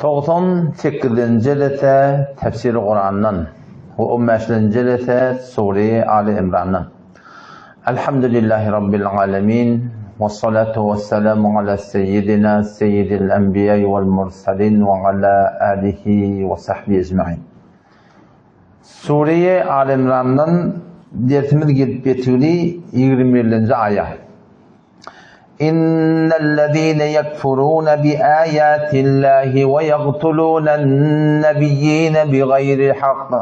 98-nji jelese Tefsiri Kurandan we on bäşinji jelese Sure Aly Imrandan. Elhamdülillahi Rabbil alemin we salatu we selamu ala seyyidina seyyidil enbiýa wal mursalin we ala alihi we sahbihi ecmain. Sure Aly Imrandan dersimiz gelip ýetgili 21-nji aýat. Innellezine yekfurune bi ayatillahi we yagtulunen-nebiyyine bigaýri hak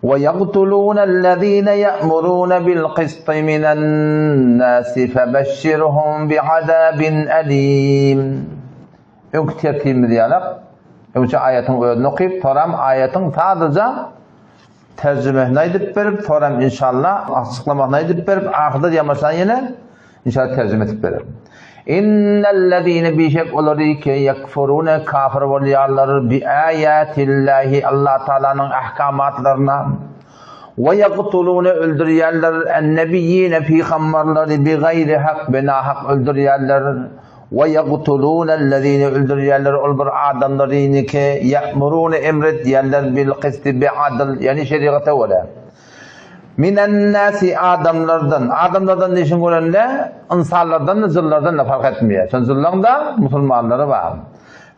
we yagtulunellezine ya'murune bil kisti minen-nasi febeşşirhum bi'azabin elim. Öňki tertibimiz ýalak, öňçe aýatyň özüni okyp, soram aýatyň sadaja terjimesini aýdyp berip, soram inşallah açyklamasyny aýdyp berip, ahyrda ýamaşan ýene inşallah terjime edip berer. Innellezine bişek olary ki yekfurune kafir bolýarlar bi ayatillahi Allah Taalanyň ahkamatlaryna we yaqtulune öldürýärler en-nebiyyine pygamberleri bi gaýri hak binahak öldürýärler. We ýagtulunellezine öldürýärler ol bir adamlaryny ki, ýa'murune emr edýärler bil kisti bi adyl, ýagny şerigata görä. Minennäsi adamlardan, adamlardan diýşiň görende, ynsanlardan-da, jynlardan-da fark etmeýär. Şol jynlaryň-da musulmanlary bar.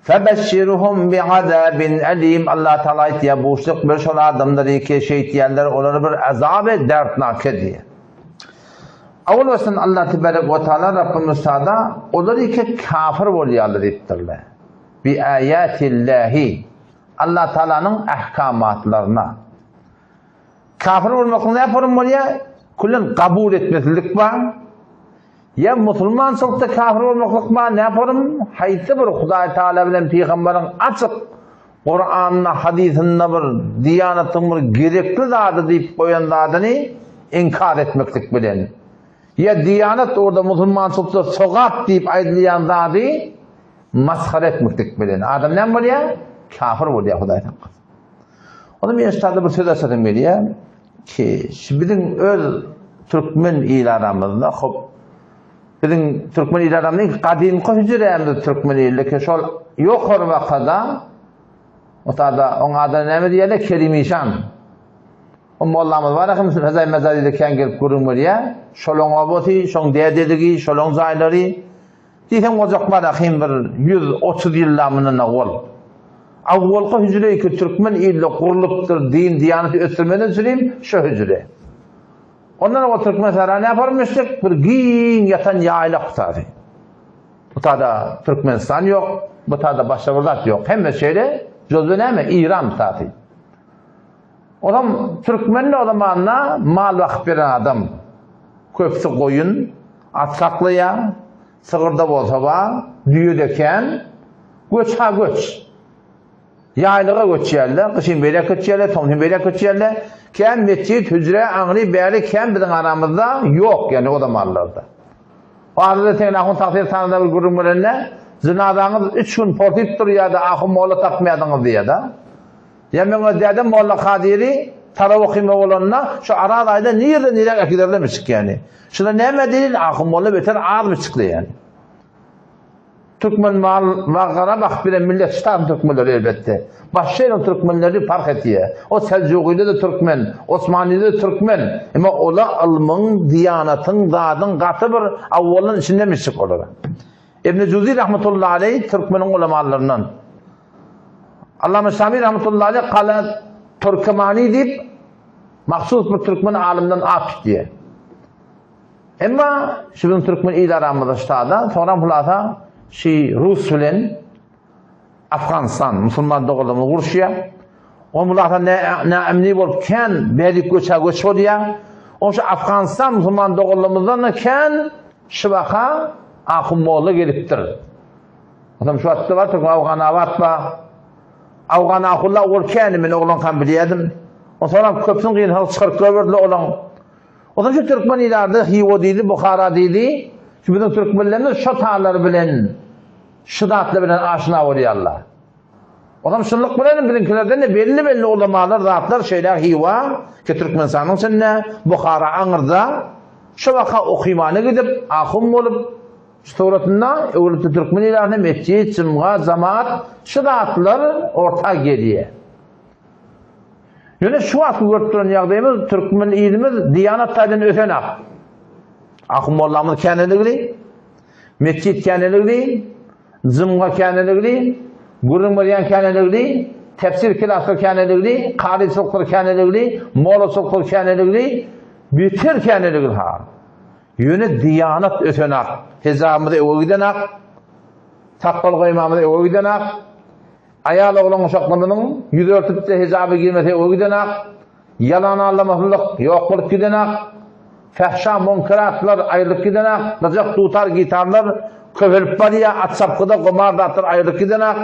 Febeşşirhum bi azabin elim Allah Taala aýtýar, buşluk ber şol adamlary ki, şeýtýänler olary bir azaby dertnak edýär. Awal başdan Allah tebarek we taala Rabbimiz sada olar eke kafir bolýarlar diýipdirler. Bi ayatillahi Allah Taalanyň ahkamatlaryna. Kafir bolmaklyk näme form bolýar? Küllen kabul etmesizlik bar. Ýa musulmançylykda kafir bolmaklyk bar, näme form? Haýsy bir Hudaý Taala bilen pygamberiň açyk Kuranda, hadysynda bir diýanatyň bir gerekli zady diýip goýan zadyny inkar etmeklik bilen, ýa diýanat orda musulmançylykda sogap diýip aýdylýan zady masgara etmeklik bilen adam näme bolýar? Kafir bolýar Hudaý saklasyn. Onda men şurada bir söz açasym gelýär ki, şu biziň öz türkmen il aramyzda hop Biziň türkmen il adamynyň gadymky hüjrämiz türkmen ilde ki şol ýokary wakada otada oň adyna näme diýerler Kerim işan. O mollamyz bar ahym Fezai Mezaride kän gelip gürrüň berýär. Şolaň obasy, şoň dädeligi, şolaň jaýlary. Diýseň ojak bar ahym bir 130 ýylda mundan owal. Awwalky hüjre ki türkmen ilde gurlupdyr, din diýanaty ösdürmeden üçin şo hüjre. Ondan owal türkmen sähra näme görmüşdik? Bir giň ýatan ýaýlak tutardy. Bu tada Türkmenistan ýok, bu tada başga bir zat ýok. Hemme şeýle, jozbe näme? Iran tutardy. Olam türkmen o zamanda mal bakyp beren adam. Köpüsi goýun, at saklaýar, sygyrda bolsa bar, düýe-de kän. Göç-ha göç. Ýaýlyga göçýärler, gyşyn beýläk göçýärler, tomsyn beýläk göçýärler. Kän metjit, hüjre, aňry, bäri kän biziň aramyzda ýok, ýagny o zamanlarda. O arada sen ahun tagsyr sanada bir gürrüň berende, jynazaňyz üç gün porsyp durýardy, ahun molla tapmaýardyňyz diýýär-de. Ýa meň öz dädem Molla Kadyry taraw okyma bolanda, şu Araz aýda nirden niräk äkiderlermişik ýagny. Şunda näme delil, ahun molla beter azmyşyk diýýän. Türkmen mal gara bakyp bilen millet ştam türkmenleri elbetde. Başga ýeriň türkmenleri parh etýär. O Seljugyly-da türkmen, Osmanlyda türkmen. Emma ola ylmyň, diýanatyň, zadyň gaty bir awwaldan içindemişik olara. Ibn Juzi rahmetullahi aleyh türkmeniň ulamalaryndan. Allama Şami rahmetullahi aleyh kala Türkmani diýip mahsus bir türkmen alymdan at tutýar. Emma şu biziň türkmen il aramyzda ştada, soňram hulasa şu rus bilen Afganistan musulman doganlarymyz uruşýar. On hulasa näemni bolup kän bärik göçä göç bolýar. On şu Afganistan musulman doganlarymyzdan da kän şu waka Ahun molla gelipdir. Adam şu wagtda bar türkmen Afganabat bar. Afgan ahunlar ol käni men oglankam bilýärdim. Onsoňam köpüsini gynhalyk çykaryp goýberdiler olaň. Onsoň şu türkmen ilardy Hywa diýdi, Buhara diýdi. Şu biziň türkmenlerimiz şo tarlar bilen, şu zatlar bilen aşna bolýarlar. Onsoň şunluk bilen biziňkilerden-de belli-belli ulamalar, zatlar şeýle Hywa, ki Türkmenistanyň içinde, Buhara aňyrda, şo waka okymana gidip, ahun bolup. Şu suratynda öwrülipdi türkmen ilatyna metjit, jymga, jamaat şu zatlar orta gelýär. Ýöne şu wagtky görüp duran ýagdaýymyz türkmen ilimiz diýanat taýdan ösenak. Ahun mollamyz käneligli, metjit käneligli, jymga käneligli, gürrüň berýän käneligli, tefsir klaslar käneligli, karyçylyklar käneligli, mollaçylyklar käneligli, beter käneligli ha. Ýöne diýanat ösenak, hejabymyz öwe gidenak, sakgal goýmamyz öwe gidenak, Aýal oglan uşaklarymyzyň ýüz örtüp-de hijaba girmese o gidenak, ýalan aldamaslyk ýok bolup gidenak, fähşa munkeratlar aýrylyp gidenak, gyjak dutar gitarlar köpelip barýar, at çapgyda gumar zatlar aýrylyp gidenak,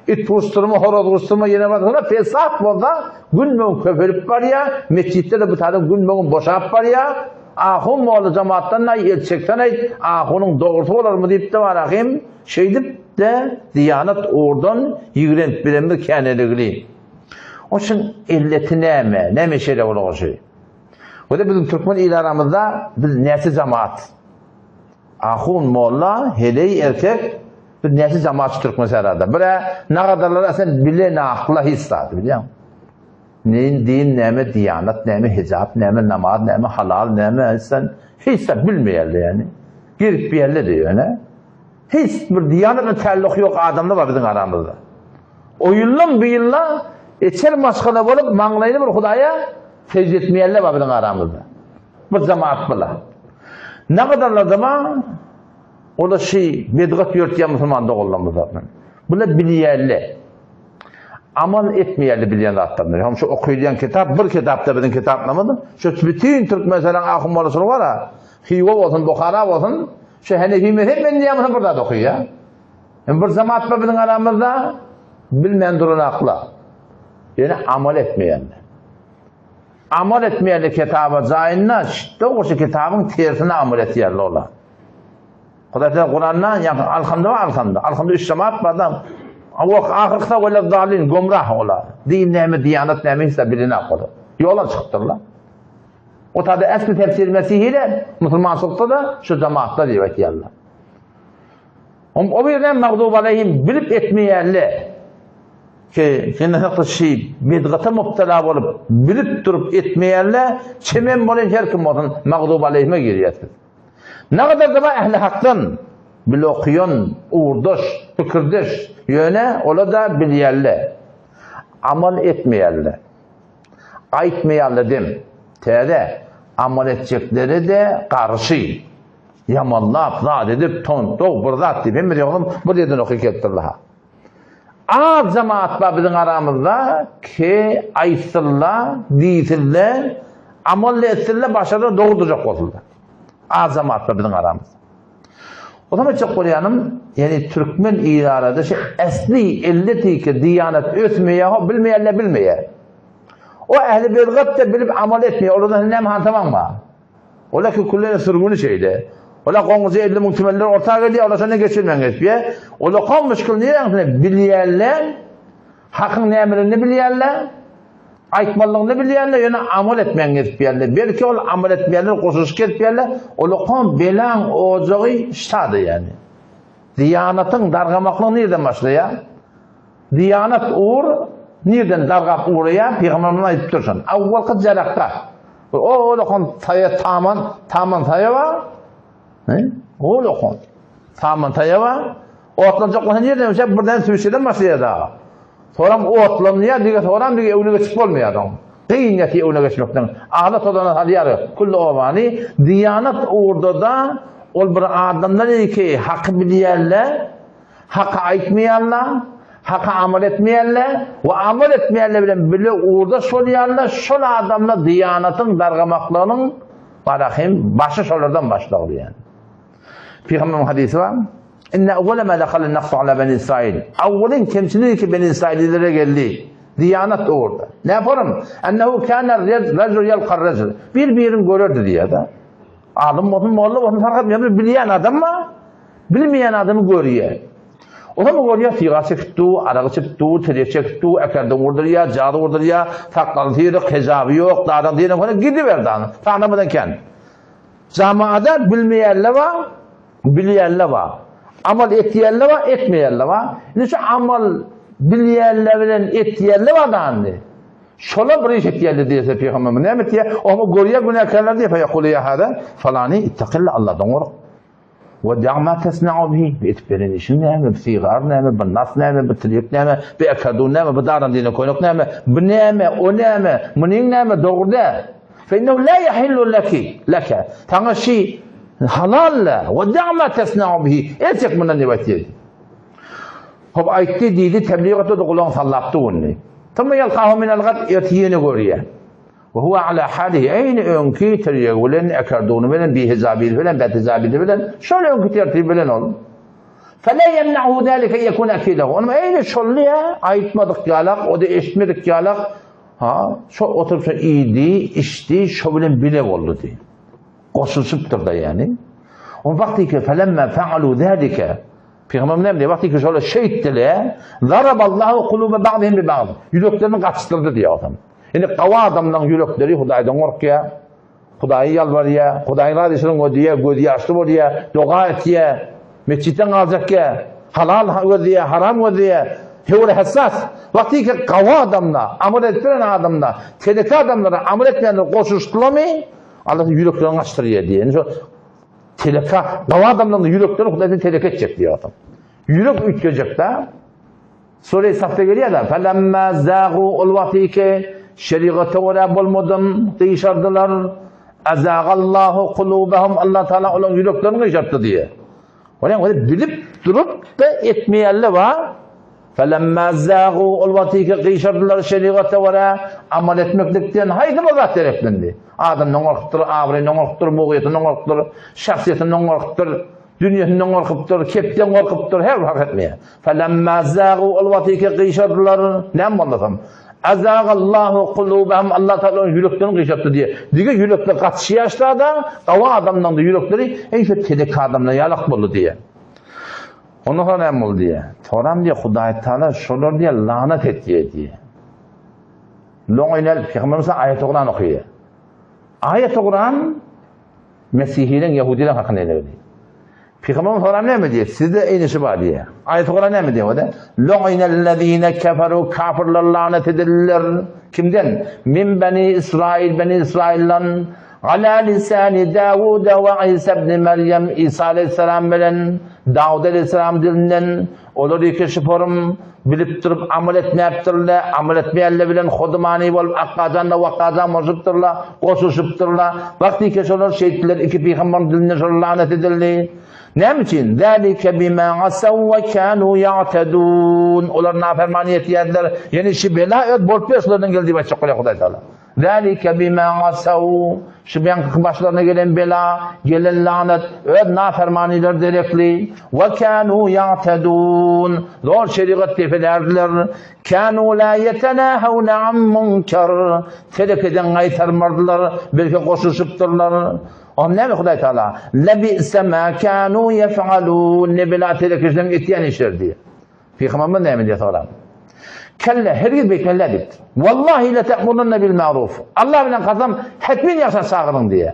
it uruşdyrma, horaz uruşdyrma ýene bir zatlar fesat bolsa günbe-gün köpelip barýar, metjitler-de bu taýdan günbe-gün boşap barýar, ahun molla jamatdan-aý el çeksen-aýt, ahunyň dogrusy bolarmy diýip-de barahym Şeýdip-de diýanat ugurdan ýigrenip bilenimiz käneligli. Oň üçin elleti näme? Näme şeýle bolagşy? We-de biziň türkmen il aramyzda biz näçe jamaat? Ahun, molla, heleý, erkek biz näçe jamaat şu türkmen sährada? Bir-ä nagadarlar aslynda bile nakla hiç zat bilýäňmi? Neýin din näme, diýanat näme, hijap näme, namaz näme, halal näme, sen hiç zat bilmeýärler ýani. Gezip ýerler ýöne. Hiç bir diýanat we tälluk ýok adamlar bar biziň aramyzda. O ýyldan bu ýyla içer maşgala bolup maňlaýyny bir Hudaýa secde etmeýänler bar biziň aramyzda. Bir jemaat bula. Ne gadarlar da ola şi bedgat ýörtýän musulman doganlarymyz bar. Bular bilýärler. Amal etmeýärler bilýän zatlaryny. Hem şu okylýan kitap bir kitapda biziň kitaplarymyz şu bütün Türkmenistanyň ahun mollaçylygy bar. Hywa bolsun, Buhara bolsun, şu Henefi mezhep men diýýän bolsa bir zat okaýar. Hem bir jemaat bar biziň aramyzda bilmän duran akla. Ýöne amal etmeýänler. Amal etmeýänler kitaba jaýynda, dogrusu kitabyň tersine amal etýärler olar. Hudaý Teala Kuranda ýa Alhamda bar Alhamda. Alhamda üç jemaat bar da. Wah ahyrky wela zalin gomrah olar. Din näme, diýanat näme hiç bilenok olar. Ýola çykypdyrlar. O taýda äsli tefsir Mesihide, musulmançylykda-da şu jemaatlar diýip aýtýarlar. Om o birden magdub aleýhim bilip etmeýärler. Ki, sen hakda şi bidgata mubtala bolup, bilip durup etmeýärler, çemen bolan her kim bolsun magdub aleýhime girýär. Nagadar da ähli hakdan bil okuýan, ugurdaş, pikirdeş, ýöne ola-da bilýärler. Amal etmeýärler. Aýtmaýarlar dem. Täze amal etjekleri-de garşy. Ýamanlap, zat edip, tontok bir zat diýip, hemme ýogam bir ýerden oky gelipdirler. Az jemaat bar biziň aramyzda ki aýtsynlar, diýsinler, amal etsinler, başarsa dogurdurjak bolsunlar. Az jemaat bar biziň aramyzda. O zaman aýtjak bolýanym, ýani türkmen il arada şu äsli elleti ki diýanat ösmeýär, ho bilmeýänler bilmeýär. O ähli bedgat da bilip amal etmeýär. Olardan näme hantaman bar? Olar ki küllene sürgüni şeýle. Olar goňşy 50 müň tümenler orta gelýär, olar şondan geçirmän geçýär. Olar kom müşkil niräň bilýärler? Hakyň nämeligini bilýärler? Aýtmalygyny bilýärler, ýöne amal etmän gezip ýärler. Belki ol amal etmeýänler goşulyşyp gezip ýärler. Olakan belaň ojagy şada ýani. Diýanatyň dargamaklygy nirden başlaýar? Diýanat ugur nirden dargap ugraýar? Pygamberimiz aýdypdyr şony. Awwalky jarakda. O olakan saýa taman, taman saýa bar. He? Olakan. Taman saýa bar. Otlanjak bolsa nirden öçer? Birden süýşeden başlaýar dagy. Soram otlanýar, diýe soram diýe öwne geçip bolmaýar oň. Kyn ýaty öwne geçmekden. Agla tozana salýar külli obany. Diýanat ugurda-da ol bir adamlar ki haky bilýärler, haky aýtmaýarlar, haka amal etmeýärler we amal etmeýärler bilen bile ugurdaş bolýarlar. Şol adamlar diýanatyň dargamaklygynyň barahym başy şolardan başlagly. Pygamberimiň hadysy bar. Inne awwala ma dakhala naqsu ala bani Israil. Awwalyn kemçilik ki bani Israililere geldi. Diyanat ugurda. Ne yaparım? Ennehu kana racul yalqa racul. Bir birini görerdi diýär da. Alym bolsun, molla bolsun fark etmeýär. Bir bilýän adam bar, bilmeýän adamy görýär. O zaman görýär, sigar çekip dur, arak içip dur, tirek çekip dur, äkerde vurdurýar, jaz vurdurýar, sakgaly syryk, hijaby ýok, dadan diýen gidiberdi. Tanamadan kän. Jamaada bilmeýänler bar. Bilýänler bar. Amal etýänler bar, etmeýänler bar. Indi şu amal bilýänler bilen etýänler bar da indi. Şolar bir iş etýärler diýse Pygamberimiz näme etýär? Oňa görýär günäkärler diýip, ýakulu ýa hada falani ittaqilla Allahdan gork. We da' ma tasna'u bihi. Bu edip beren işiň näme? Bu sigar näme? Bu nas näme? Bu tirýek näme? Bu ekadun näme? Bu daran diýen köýnek näme? Bu näme? O näme? Munyň näme? Dogry däl. Fe innehu la yahillu laki laka. Saňa şi halal la. We da' ma tasna'u bihi. El çek mundan diýip aýtýar. Hop aýtdy diýdi, tebligatda da gulagyny sallapdy ony. Thumma ýalkahu minel gad ertir ýene görýär. We huwa ala halihi eýni öňki tirýegi bilen, ekerduny bilen, bihijabydy bilen, bethijabydy bilen, şol öňki tertibi bilen ol. Fela ýemna'hu zalika ýekun akilehu. Onuň eýni şolny ýa aýtmadyk ýalak, o-da eşitmedik ýalak, ha, şo oturyp şo iýdi, içdi, şo bilen bile boldy diý. Goşulyşypdyr-da ýagny. Ol wagty ki felemma fa'alu zalika Pygamberimiz näme diýýär? Wagty ki şolar şeýtdiler, zaraballahu kuluba ba'dihim bi ba'd. Ýüreklerini gatyşdyrdy diýýär adam. Indi gawy adamlaryň ýürekleri Hudaýdan gorkýar. Hudaýa ýalbarýar, Hudaýyň razyçylygyny gözleýär, gözi ýaşly bolýar, doga etýär, metjitden galjakýar, halal gözleýär, haram gözleýär. Höwre hassas. Wagty ki gawy adamlar, amal edip bilen adamlar, teleke adamlara amal etmeýänler goşulyşdylarmy, Allah ýüreklerini gaçdyrýar diýýär. Indi şo Teleka, gawy adamlaryň ýürekleri Hudaýdan teleke etjek diýýär adam. Ýürek üýtgejek-de. Sure-i Safda gelýär-de, Felemma zagu ol wagty ki şerigata görä bolmadym gyşardylar. Azagallahu kulubahum Allah Taala olaryň ýüreklerini gyşartdy diýýär. Onuň özi bilip durup da etmeýänler bar. Felemma zagu ol wagty ki gyşardylar şerigata görä amal etmeklikden haýsy bir zat gereklendi. Adamdan gorkupdyr, abraýyndan gorkupdyr, mugyýetinden gorkupdyr, şahsyýetinden gorkupdyr, dünýesinden gorkupdyr, kepden gorkupdyr, her bir fark etmeýär. Felemma zagu ol wagty ki gyşardylar, näme bolmasam. Azagallahu kulubahum Allah Taala olaryň ýüreklerini gyşartdy diýýär. Dige ýürekler gatyşýaşda-da, gawy adamlaryň ýürekleri eý şu telek adamlar ýalak boldy diýýär. Ondan soň näme boldy diýýär. Soram diýýär, Hudaý Taala şolar diýýär lanat etýär diýýär. Loňoýnel Pygamberimiz aýat Kuran okaýar. Aýat Kuran Mesihileriň, Ýahudileriň hakynda ýene. Pygamberimiz soran näme diýýär? Sizde eýni şu bar diýýär. Aýat Kuran näme diýýär o-da? Loňoýnellezine keferu kafirler lanet edildiler. Kimden? Min beni Israil, beni Israilden ala lisani Dawud we Isa ibn Meryem, Isa aleyhisselam bilen Dawud aleyhisselam dilinden Olar ýeke şyparym bilip durup amal etmäpdirler, amal etmeýänler bilen hodumany bolup akgajan-da wakgajan bolşupdyrlar, goşulyşypdyrlar. Wagt ýeke şolar şeýtdiler, iki pygambaryň dilinden şolar lanet edildi. Näme üçin? Zalike bima asaw we kanu ýa'tedun. Olar nafermany etýärdiler. Ýöne şi bela öz bolup ýörşlerinden geldi diýip aýtjak bolýar Hudaý Tagala. Zalike bima asaw, şu beňki başlaryna gelen bela, gelen lanat, öz nafermanylary derekli. We kanu ýa'tedun, zor şerigat depelärdiler. Kanu la ýetenahawna an munkar, telekeden gaýtarmardylar, belki goşulyşypdyrlar. Onda näme Hudaý Taala? Lebi'se ma kanu ýef'alun, ne bela telekeçileriň etýän işleri diýýär. Pygamberimiz näme diýýär soran. Kelle hergiz beýtmeli diýipdir. Wallahi la ta'murunna bil ma'ruf. Allah bilen kasam hetmin ýagşa çagyryň diýýär.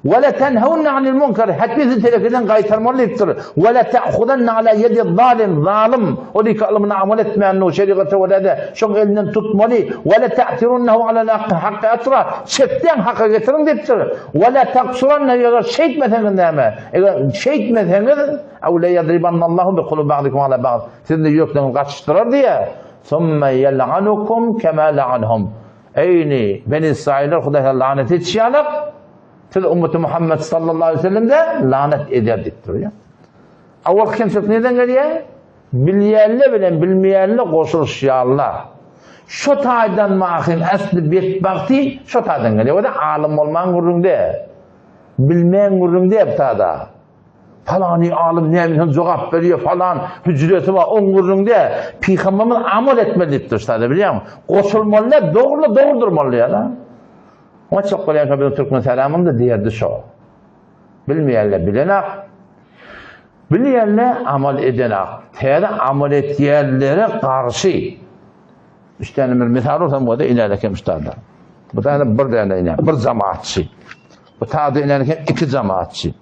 Ve la tenhunna anil munkar. Hetmin sizi telekeden gaýtarmaly diýipdir. Ve la ta'khudanna ala yedi zalim. Zalim o diýki ylmyna amal etmän no şerigata görä-de şoň elinden tutmaly. Ve la ta'tirunnahu ala haqqi atra. Çepden haka getiriň diýipdir. Ve la taksuranna eger şeýtmeseňiz näme? Eger şeýtmeseňiz Ew le ýadribannallahu bi kulubi ba'dikum ala ba'd. Siziň ýürekleriňizi gatyşdyrar diýýär. Summa ýel'anukum kema la'anhum. Eýni Beni Israiller Hudaýa lanet etişi ýalak, siz ummeti Muhammed sallallahu aleyhi ve sellem de lanet eder diýip durýar. Awal kemçilik nirden gelýär? Bilýänler bilen bilmeýänler goşulyşýarlar. Şo taýdan mahym äsli betbagty şo taýdan gelýär. O-da alym bolman gürrüňde. Bilmeýän gürrüňde bu taýda. Palany alym näme üçin jogap berýär, falan hüjresi bar, oň gürrüňde pygamberimiz amal etmeli diýipdir şada bilýäňmi? Goşulmaly däl, dogruly dogry durmaly diýýär. Oňa çok bolýan şo biziň türkmen salamynda diýerdi şo. Bilmeýänler bilenak. Bilýänler amal edenak. Täze amal etýänlere garşy. Üç tane bir mysal olsam bolsa ilerlekem üstadlar. Bu tane bir tane ine, bir cemaatçy. Bu taze inen iki cemaatçy.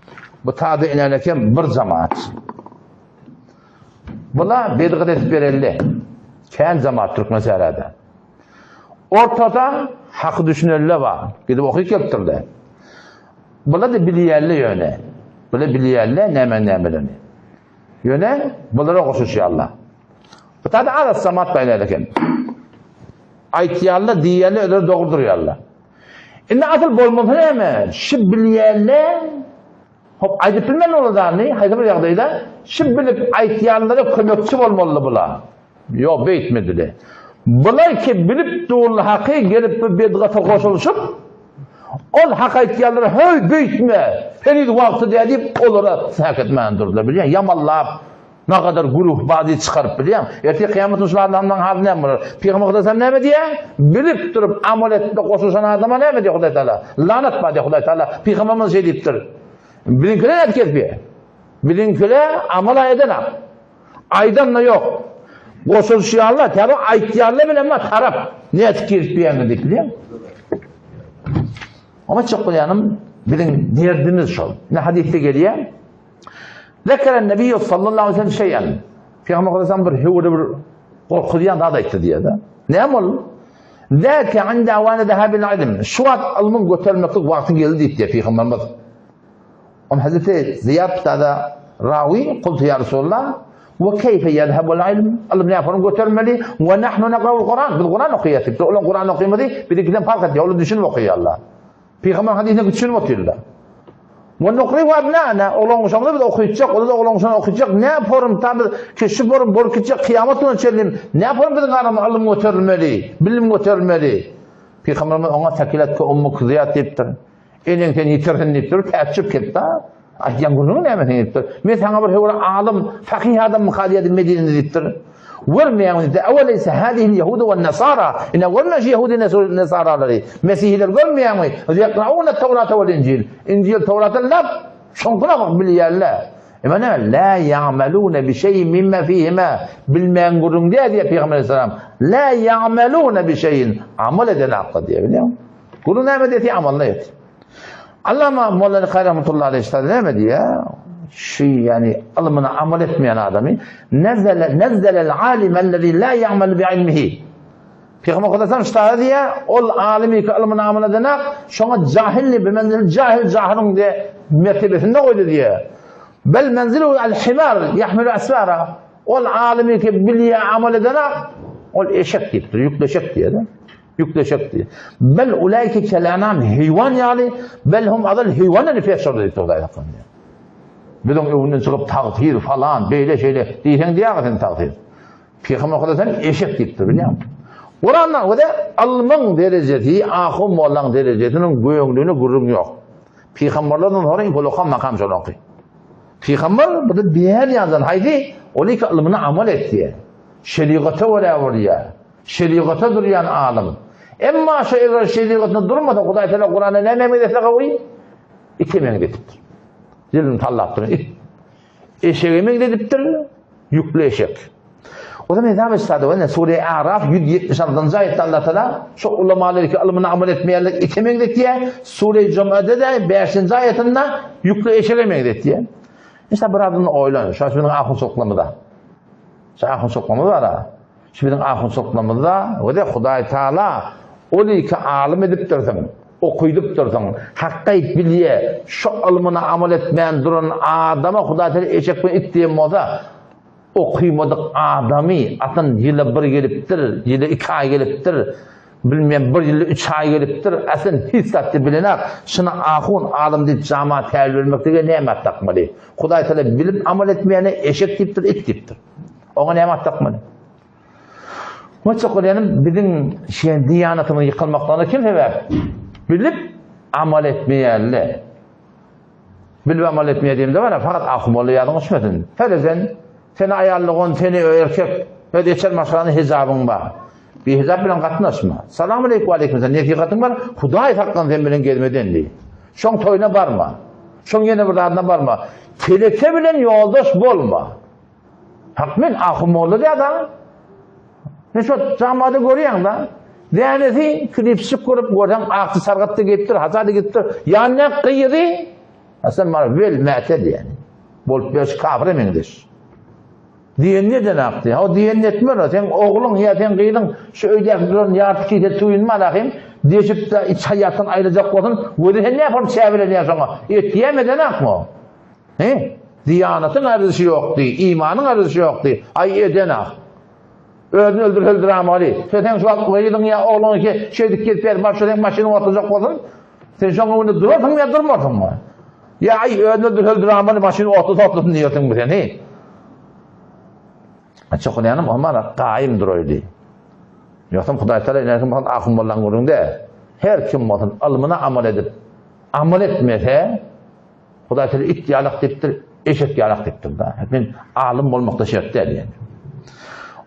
Bu tada inäleken bir jamaat. Bula bedgat edip bereli. Kän jamaat türkmen sährada. Ortada haky düşünenler bar. Gidip okyp gelipdirler. Bula da bilýärler ýöne. Bula bilýärler näme nämeleri. Ýöne bulara goşuşýarlar. Bu tada arassa jamaat bar inäleken. Aýtýarlar, diýýärler, özleri dogry durýarlar. Indi asyl bolmasa näme? Şu bilýänler hop aýdyp bilmän olar zany, haýsy bir ýagdaýda şu bilip aýtýanlara kömekçi bolmalydy bular. Ýok, beýtmediler. Bular ki bilip durly haky gelip bu bedgata goşulyşyp, ol hak aýtýanlara höý beýtme, heniz wagty däl diýip olara säk etmän durdular bilýän, ýamanlap, Nagadar güruh bar diýip çykaryp bilýäň. Ertir kyýamat günü şul adamlaryň haly näme bolar? Pygamber Hudaý näme diýýär? Bilip durup amal etme goşulyşan adama näme diýýär Hudaý Taala? Lanat bar diýýär Hudaý Taala. Pygamberimiz şeý diýipdir. Biziňkiler nädip kesip Biziňkiler amal edenak. Aýdan da ýok. Goşulyşýarlar, täze aýtýarlar bilen bar tarap. Nädip kesip ýaňy diýip bilýäň? Ama çok bolýanym biziň derdimiz şol. Ne hadisde gelýär? Zekeren Nebiyyü sallallahu aleyhi ve sellem şeyen. Peygamber aleyhisselam bir höwre bir gorkuzýan zat aýtdy diýýär-de. Näme ol? Zäke inde awani zehabil ilm. Şu wagt ylmyň göterilmeklik wagty geldi diýipdi Peygamberimiz. On Hazreti Ziyad da rawi kultu ya Resulullah we keyfe yezhabul ilm? Ylym näme form göterilmeli? We nahnu nakra'ul Kur'an. Biz Kur'an okaýarys. Biz olar Kur'an okymady, biziňkiden fark etýär. Olar düşünip okaýarlar. Pygamber hadysine düşünip otyrlar. We nukrihu abnana, oglan-uşagymyza biz okytjak, olar-da oglan-uşagyna okytjak, ne forum ta biz ki şu forum bolup gitjek kyýamat gününe çenli ne forum biziň aramyzda ylym göterilmeli, bilim göterilmeli. Pygamberimiz oňa sekiletke ummuk Zyýat diýipdir. Eneň seni ýitirsin diýipdir, täjjüp ketdi. Aýtýan gürrüňiň näme sen diýipdir. Men saňa bir höwre alym, fakyh adam diýdim Medinede diýipdir. Görmeýäňmi diýdi. Aweleyse hâzihil ýehudu we nesara. Ine görme şu ýehudi nesaralary. Mesihileri görmeýäňmi? Ýekraune Tawrata wel Injil. Injil Tawrata lap şoňkuna bak bilýärler. Emma näme? La ýa'melune bi şeýin mimma fihima. Bilmeýän gürrüň däl diýýär Pygamber aleyhisselam. La ýa'melune bi şeýin. Amal eden hakda diýýär, bilýäňmi? Gürrüň näme diýse amalda et. Allama Molla Kary rahmetullahi aleyhi şeýle näme diýýär? Şu ýani ylmyna amal etmeýän adamy nezele nezzelel alim ellezî la ya'mel bi ilmihi. Pygamber Hudaýdan ştaýa diýýär, ol alymy ki ylmyna amal edenak, şoňa jahilli bi menzil jahil jahylyň diýe mertebesinde goýdy diýýär. Bel menzilu al himar yahmilu asfara. Ol alymy ki bilýär amal edenak, ol eşek diýipdir, ýükleşek diýýär. Ýükleşekdi. Bel ulaike kelanam heýwan ýaly, bel hum azal heýwan ene pes şol diýip Hudaý saklasyn. Biziň öňünden çykyp tagsyr falan beýle şeýle diýseň diýäge sen tagsyr. Pygamber Hudaý sen eşek diýipdir bilýäňmi? Kuranda we ylmyň derejesi, ahun mollaň derejesiniň göňlüne gürrüň ýok. Pygamberlerden soňra iň uly makam şonuňky. Pygamber bu da diýen ýazan haýsy? Ol iki ylmyna amal etdi. Şerigata görä bolýar. Şerigata durýan alym. Emma şu eger şerigatyna durmasa Hudaý Teala Kuranda näme meňzetse gawy? Ite meňzedipdir. Dilini sallap duran it. Eşege meňzedipdir, ýükli eşek. O zaman hesap etsade we Sure Araf 176-njy aýatda Allah Teala şu ulamalar ki ylmyna amal etmeýänler ite meňzetýär. Sure Jumada da 5-nji aýatynda ýükli eşege meňzetýär. İşte biraz oýlan. Şu biziň ahunçylyklarymyzda. Şu ahunçylyklarymyz bar. Şu biziň ahunçylyklarymyzda we Hudaý Taala ol iki alym edipdirsiň, okydypdyrsyň, hakka aýt bilýä, şu ylmyna amal etmän duran adama Hudaý Taala eşek bilen it diýen bolsa, okymadyk adamy atyn ýyla bir gelipdir, ýyla iki aý gelipdir, bilmeýän bir ýylda üç aý gelipdir, aslyn hiç zat bilenak, şuny ahun alym diýip jama täl bermeklige näme at dakmaly? Hudaý Taala bilip amal etmeýäne eşek diýipdir, it diýipdir. Oňa näme at dakmaly? Mutlak bolýanym biziň şeýle diýanatymyzyň ýykylmaklygyna kim sebäp? Bilip amal etmeýänler. Bilip amal etmeýär diýemde bar, fakat ahun ýadyň uçmasyn. Ferezen, seni aýallygyň, seni erkek, öz eçer maşgalanyň hijabyň bar. Bir hijap bilen gatnaşma. Salam aleyküm we aleyküm selam. Nesihatyň bar, Hudaý saklan sen bilen gezmeden diý. Şoň toýuna barma. Şoň ýene bir zadyna barma. Teleke bilen ýoldaş bolma. Hak men ahun molla diýýär-da. Men şo jamada görýän-da. Dänesi klipsik görüp görseň akdy sargatda gelipdir, hasada gitipdir. Ýanyna gyzy. Aslynda mara wel mätel ýani. Bolup berşi kafire meňzeş. Diýenini edenak diýýär. O diýenini etmeli. Seň ogluň ýa seň gyzyň şu öýdäki duran ýarty kise tüwini malahym deşip-de iç haýatdan aýyrjak bolsun, gözi sen näme bolup çäbelenýär şoňa? Etýämi edenakmy? He? Diýanatyň arzysy ýokdy, imanyň arzysy ýokdy. Aý edenak. Özüni öldürse öldüramaly. Sen seň şu wagt gyzyň ýa ogluň ki şeýdip gelip ber, bar şu seň maşynyňy oturjak bolsun. Sen şoň öňünde durarsyňmy ýa durmarsyňmy? Ýa aý özüni öldürse öldüramaly, maşyny otlasa otlasyn diýersiňmi sen, he? Çokunýanym omara gaýym duraýdy. Ýogsam Hudaý Taala ine kim bolsun ahun bollan gürrüňde. Her kim bolsun ylmyna amal edip, amal etmese, Hudaý Taala it ýalak diýipdir, eşek ýalak diýipdir da. Men alym bolmakda şert däl ýani.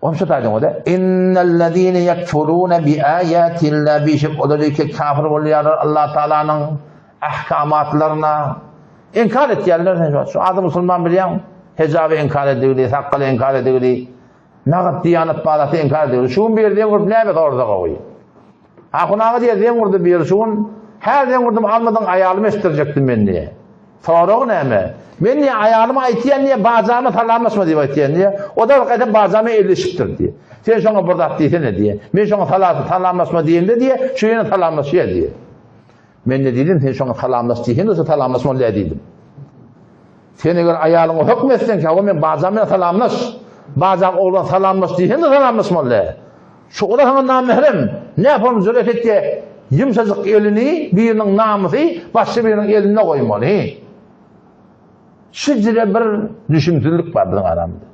Onuň şu taýdan o-da innellezine yekfuruna bi ayatillah bişik olar ki kafir bolýarlar Allah Taalanyň ahkamatlaryna inkar etýärler. Şu ady musulman bilýän hijaby inkar edildi, sakgaly inkar edildi. Nagt diýanat barasy inkar edildi. Şu gün bir ýerden görüp näme sorsa gowy. Ahun aga diýýär, zeň urdy biri şu gün. Hä zeň urdum almadyň aýalymy eşitdirjekdim men diýýär. Soragy näme? Men diýýär aýalyma aýtýan diýýär, bajama salamlaşma diýip aýtýan diýýär. O da gaýtam bajama elleşipdir diýýär. Sen şoňa bir zat diýsene diýýär. Men şoňa salamlaşma diýemde diýýär, şu ýene salamlaşýar diýýär. Men-de diýdim, sen şoňa salamlaş diýseň-de, şu salamlaşmaly däl diýdim. Sen eger aýalyňa höküm etseň, hawa men bajam bilen salamlaş, bajam oglan salamlaş diýseň-de salamlaşmaly däl. Şu ola saňa namährem, näpom jüret etýä, ýumşajyk elini biriniň namysy başga biriniň elinde goýmaly. Şu jire bir düşümsizlik bar biziň aramyzda.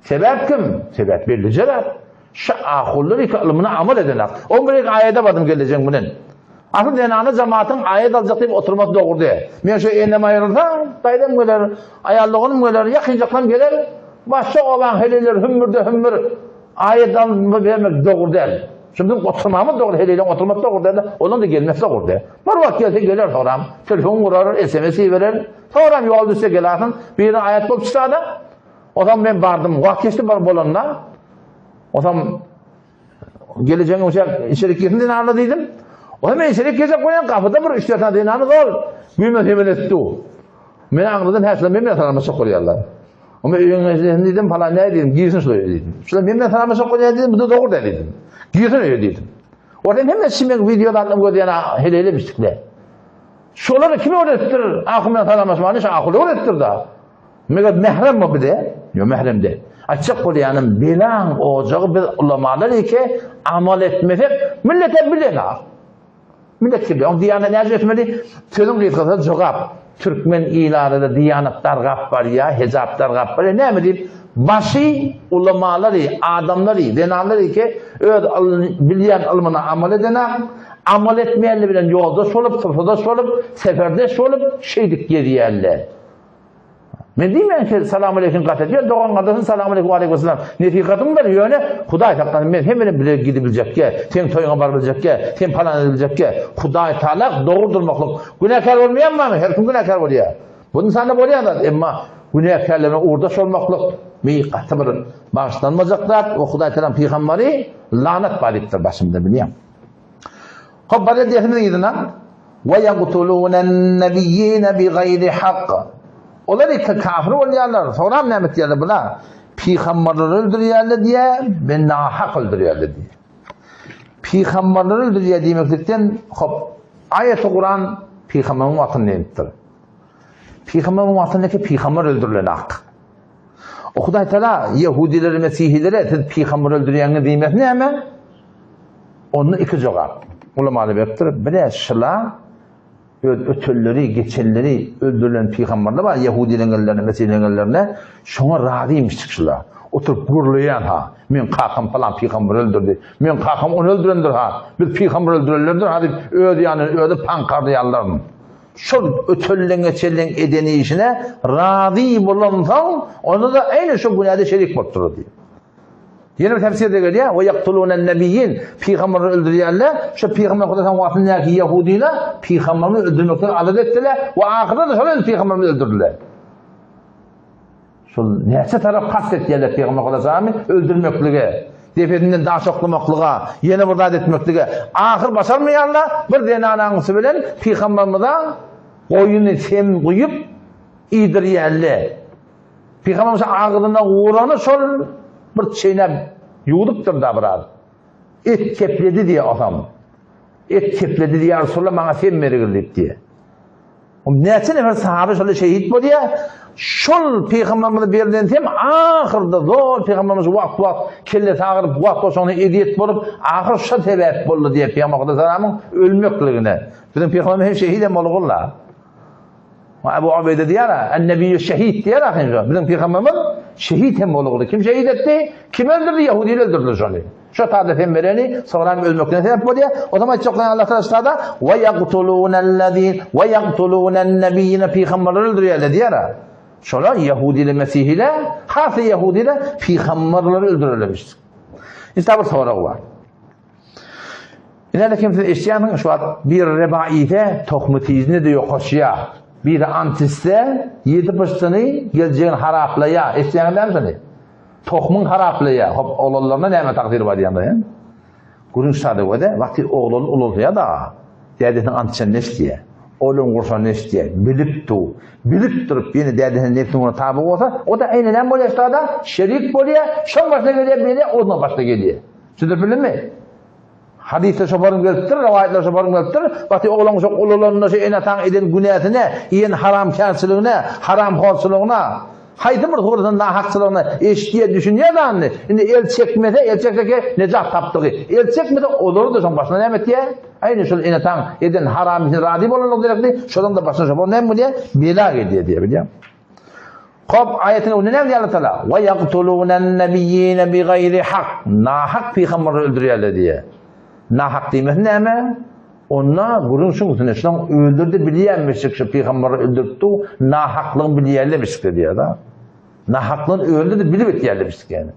Sebäp kim? Sebäp belli jogap. Şu ahunlar iki ylmyna amal edenak. On bir iki aýada bardym gelnejeň bilen. Asyl zenana jamatyň aýat aljak diýip oturmasy dogry däl. Men şu enem aýrylsa, daýzam geler, aýal doganym geler, ýakynjaklarym geler. Başga obaň heleýleri hümmürde-hümmür aýat alyp bermek dogry däl. Şu biziň oturmamyz dogry, heleýleň oturmasy dogry däl, olaň-da gelmesi dogry däl. Bir wagt gelse geler soram, telefon gurar, SMS iberer. Soram ýol düşse gelasyn, birine aýat bolup çyksa-da, Onsoň men bardym, wagt geçdi bar bolanda. Onsoň gelejegiň üçin içerik girsin zenanlar diýdim. Onsoň men içerik girjek bolýan gapyda bir üç-dört sany zenany zol güýme semen etdi. Men aňladym, hä şular men bilen salamlaşjak bolýarlar. Onda öýüň ejesine diýdim, falan näme diýdim, girsin şular öýe diýdim. Şular men bilen salamlaşjak bolýar diýdim, bu da dogry däl diýdim. Girsin öýe diýdim. Orada hemme şimek wideolardan gözýän heleýlemişdikler. Şolary kim öwretipdir? Ahun bilen salamlaşmany şu ahun öwretipdir da. Meger mährem bu bize? Ýok, mährem däl. Aýtjak bolýanym, belaň ojagy biz ulamalar eke amal etmesek, millet hem bilenok. Millet kim? Oň diýanat näce etmeli? Sözüň gysgasy jogap. Türkmen ilatyda diýanat dargap barýar, hijap dargap barýar. Näme diýip? Başy ulamalary, adamlary, zenanlary eke öz bilýän ylmyna amal edenak, amal etmeýänler bilen ýoldaş bolup, sypydaş bolup, seferdeş bolup, şeýdip gezýärler. Men diýmeýän ki, salam aleýkum gat edýär, dogan gardaşym salam aleýkum aleýkum salam. Nesihatym bar, ýöne Hudaý saklasyn, men hem bilen bile gidibiljekge, seň toýuňa barybiljekge, sen palan edibiljekge. Hudaý Taala dogry durmaklyk. Günäkär bolmaýanmy? Her kim günäkär bolýar. Bu insanda bolýan zat, emma günäkärlerine ugurdaş bolmaklyk mi gaty bir bagyşlanmajak zat. O Hudaý Taala pygamberi lanat bar diýipdir başymda bilýän. Hop, barýar diýesimiziň yzyna. Ve yaqtulunen-nebiyyine bigaýri hak. Olar iki kafir bolýarlar. Soňram näme etýärler bular? Pygamberleri öldürýärler diýýär, we nahak öldürýärler diýýär. Pygamberleri öldürýär diýmeklikden, hop, aýaty Kuran pygamberiň wagtynda inipdir. Pygamberiň wagtyndaky pygamber öldürilen hak. O Hudaý Taala ýehudilere, mesihilere siz pygamber öldürýäňiz diýmesi näme? Onda iki jogap ulamalar beripdir. Biri şyla öz ötenleri, geçenleri öldürilen pygamberler bar, ýehudileriň ellerine, mesihileriň ellerine, şoňa razyymyşdyk şyla. Oturyp gürleýän ha, meň kakam palan pygamberi öldürdi, meň kakam ony öldürendir ha, biz pygamber öldürenlerdir ha diýip öz ýanyndan özi paňkarlaýanlaryn. Şol ötenleň-geçenleň eden işine razy bolansoň, onda-da eýni şo günäde şerik bolup durur diýip. Ýene bir tefsirde gelýär, "Ve yaktulunen nebiyyin" pygamberleri öldürýärler. Şu pygamber Hudaýyň wagtyndaky ýahudylar pygamberleri öldürmekden alada etdiler we ahyrda-da şol öz pygamberimizi öldürdiler. Şol näçe tarap kast etýärler pygamber Hudaýy öldürmeklige, depesinden daş oklamaklyga, ýene bir zat etmeklige. Ahyr başarmaýarlar, bir zenanaňysy bilen pygamberimize. Goýuny sem guýup iýdirýärler. Pygamberimiz agzyna urany şol bir çeýnäp ýuwdupdyr da biraz. Et kepledi diýýär otam. Et kepledi diýýär, Resulallah maňa sem bergil diýip diýýär. Näçe nefer sahabe şonda şehit bolýar. Şol pygamberimize berlen sem ahyrda zor pygamberimiz wagt-wagt kellesi agyryp, wagt-wagt şoňa ezýet bolup, ahyr şo sebäp boldy diýip pygamber Aleyhisselamyň ölmekligine. Biziň pygamberimiz hem şehit hem bolgulla. Ebu Ubeýde diýýär, En-nebiýü şehit diýýär ahyn şo. Biziň pygamberimiz şehit hem bolguly. Kim şehit etdi? Kim öldürdi? Ýahudiler öldürdi şony. Şo taýda sem bereni, soňra hem ölmekden sebäp bolýar. O zaman aýtjak bolýan Allah Taala ştada we ýaqtulunellezin we ýaqtulunen-nebiýine pygamberleri öldürýärler diýýär. Şolar ýahudiler, mesihiler, has ýahudiler pygamberleri öldürerlermiş. Indi bir sorag bar. Ine kim siz eşýäniň şu wagt bir rebaise tohmy tizini de ýokaşýar. Biri antisse ýedi pyşdyny geljegini haraplaýar. Eşýäňiz dämi şony? Tohumyň haraplaýar. Hop, oglanlaryna näme tagsyr bar diýende hem. Gürrüň şada göde, wagty oglan ulalsaýa da, dädesiniň ant içenini eşidýär. Oglun gurşanyny eşidýär. Bilip du. Bilip durup ýene dädesiniň nebsiniň ugruna taby bolsa, o-da eýne näme bolýar şada? Şerik bolýar. Şoň başyna gelýär, bela onuň başyna gelýär. Düşündirip bildimmi? Hadysda şoparyň gelipdir, rowaýatlarda şoparyň gelipdir. Wagty oglan şok ulalanda şu ene-ataň eden günäsine, iýen haramkärçiligine, haramhorçulygyna, haýsy bir suratynda nahakçylygyna eşidýär, düşünýär zanyny. Indi el çekmese, el çekseke nejat tapdygy. El çekmese olary-da şoň başyna näme etýär? Aýny şol ene-ataň eden haram işine razy bolanlygy gerekli, şolaryň-da başyna şopar näme bolýar? Bela gelýär diýýär, bilýäňmi? Hop, aýatyň öňünde näme diýýär Allah Taala? Wa ýaqtulunan-nabiyyina bigaýri hak. Nahak pygamberleri öldürýärler diýýär. Nahak diýmesi näme? Onda gürrüň şuň üstünde, şuň öldürdi bilýänmişik şu pygamberleri öldüripdi, nahaklygyny bilýärlermişik diýýär-de. Nahaklygyny öldürdi bilip etýärlermişik ýani.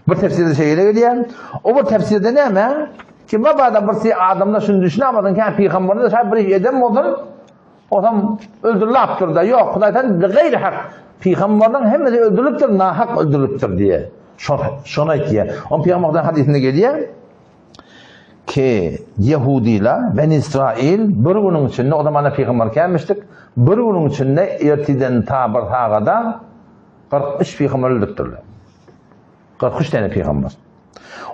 Bir tefsirde şeýle gelýär. O bir tefsirde näme? Ki mabada bir şey adamlar şuny düşünemadyn ki, pygamberler şaý bir iş eden bolsun, Osam öldürilipdir-de, ýok, Hudaýdan bigaýry hak. Pygamberleriň hemmesi öldürilipdir, nahak öldürilipdir diýe. Şony aýtýar. On pygamberden hadysynda gelýär ki, Ýehudiler, Ben Israil bir günüň içinde, o zamanda pygamber kämişdik, bir günüň içinde ertiden ta bir sagada 43 pygamber öldüripdirler. 43 tane pygamber.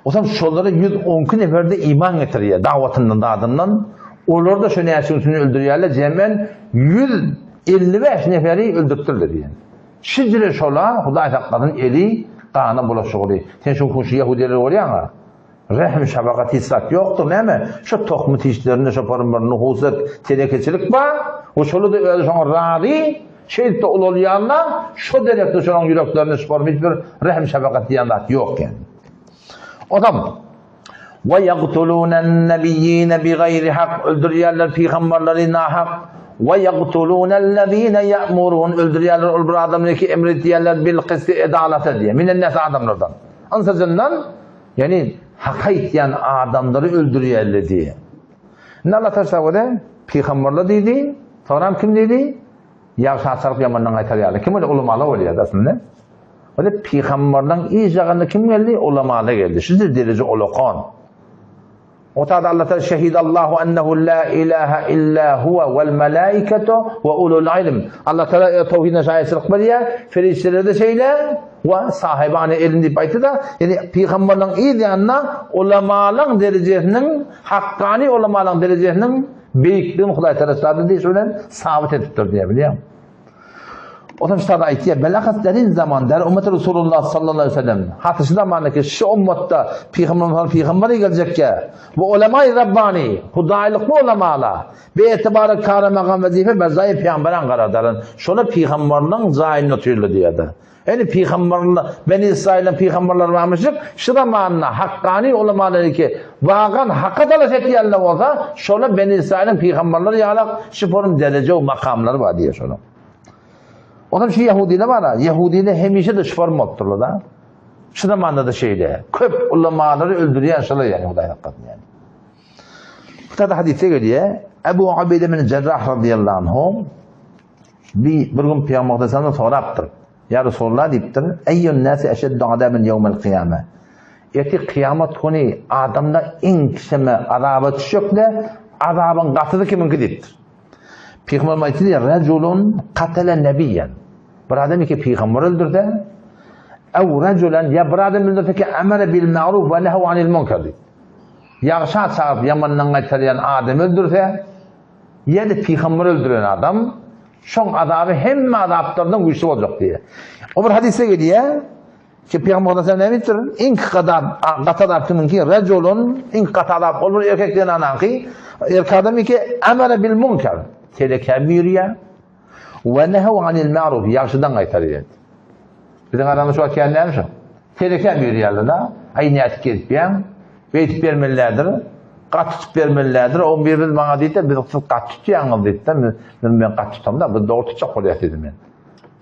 Otam şolara 112 nefer-de iman getirýär, dawatyndan, zadyndan. Olar da şu näçe üstüni öldürýärler, jemen 155 neferi öldüripdirler diýen. Şijire şola Hudaý saklasyn eli gana bulaşygyly. Sen şu şu ýahudileri görýäňä? Rehm şabagat hiç zat ýokdur näme? Şu tohmy tişlerinde şo parym bir nuhusat, telekeçilik bar. O şola da özi şoňa razy. Şeýdip-de ulalýanlar, şo derekde şolaryň ýüreklerinde şu form hiç bir rehim-şepagat diýen zat ýok ýaly. Onam Ve yaqtulûnen-nebiyyîne bigaýri hak öldürýärler pygamberleri nahak. Ve yaqtulûnellezîne ya'murûn öldürýärler ol bir adamlary ki emr edýärler bil qisti edalata diýe. Minen nas adamlardan. Ynsajyndan ýani hak aýtýan adamlary öldürýärler diýe. Indi Allah taşlap pygamberler diýdi. Soňram kim diýdi? Ýagşy açaryp ýamandan gaýtarýarlar. Kim ol ulamalar bolýar aslynda. Ol pygamberleň iş jagynda kim geldi? Ulamalar geldi. Şu dereje ulakan. O taýda Allah Taala şehidallahu ennehu la ilaha illa huwa wal malaikatu we ulul ilm. Allah Taala tawhidine şaýatçylyk berýär. Perişdeler de şeýle we sahibany ilm diýip aýtdy-da, ýani pygamberleň yz ýanyna ulamalaryň derejesiniň hakkani ulamalaryň derejesiniň Beýikligini Hudaý Tagala şada diýşi bilen sabyt edipdir diýýär, bilýäňmi? Otam şada aýtýar, Belahat derin zaman, der ummet Resulullah sallallahu aleyhi ve sellem. Haty şu zamandaki şu ummatda pygamber pygamber geljekkä, bu ulemay Rabbani, Hudaýlykly ulemala, be etibarı kara makam wezife bezaý pygamberan garadaryn. Şolar pygamberliň jaýynda otyrlar diýýär. Ýani pygamberler, Beni Israiliň pygamberleri barmyşyk, şu zamanda hakkani ulamalar ki, wagan haka talaş etýänler bolsa, şolar Beni Israiliň pygamberleri ýalak şu forum dereje we makamlary bar diýýär şolar. Onam şu Ýahudiler bar, Ýahudiler hemişe de şu forum bolupdyrlar da. Şu zamanda da şeýle. Köp ulamalary öldürýän şolar ýani Hudaý saklasyn ýani. Bu hadysda gelýär, Ebu Ubeýde bin Jerrah radiyallahu anhu Bir, bir gün Pygamber Aleyhisselam sorapdyr. Ya Resulallah diýipdir, Eyyun nasi eşeddu adaben yevmel kıyame. Ertir kıyamet güni adamda iň kiseme azaba düşjekde azabyň gatyzy kimiňki diýipdir. Pygamberimiz aýtdy diýýär, Rajulun katala nebiýen. Bir adam iki pygamber öldürse, ew rajulan ýa bir adam öldürse ki emere bil ma'ruf we nehu anil munkar diýip. Ýagşa çagyryp ýamandan gaýtarýan adam öldürse, ýa-da pygamber öldüren adam şoň azaby hemme azaplardan güýçli boljak diýýär. O bir hadysda gelýär, Ki Pygamber sallallahu näme diýipdir? Iň gadap, gaty azap kimiňki? Rajulun, iň gaty azap ol bir erkek zenanaňky. Erkek adam ki amara bil munkar. Telekä buýurýar. We nehu anil ma'ruf, ýagşydan gaýtarýar. Biziň aramyzda şu wagt kän näme şu? Telekä buýurýarlar da. Aý nätip gezipýäň? Beýtip bermelidir. Gaty tutup bermelidir. O bir biz maňa diýdi, biz siz gaty tutýaňyz diýdi. Men men gaty tutamda, biz dogry tutjak bolýas diýdim men.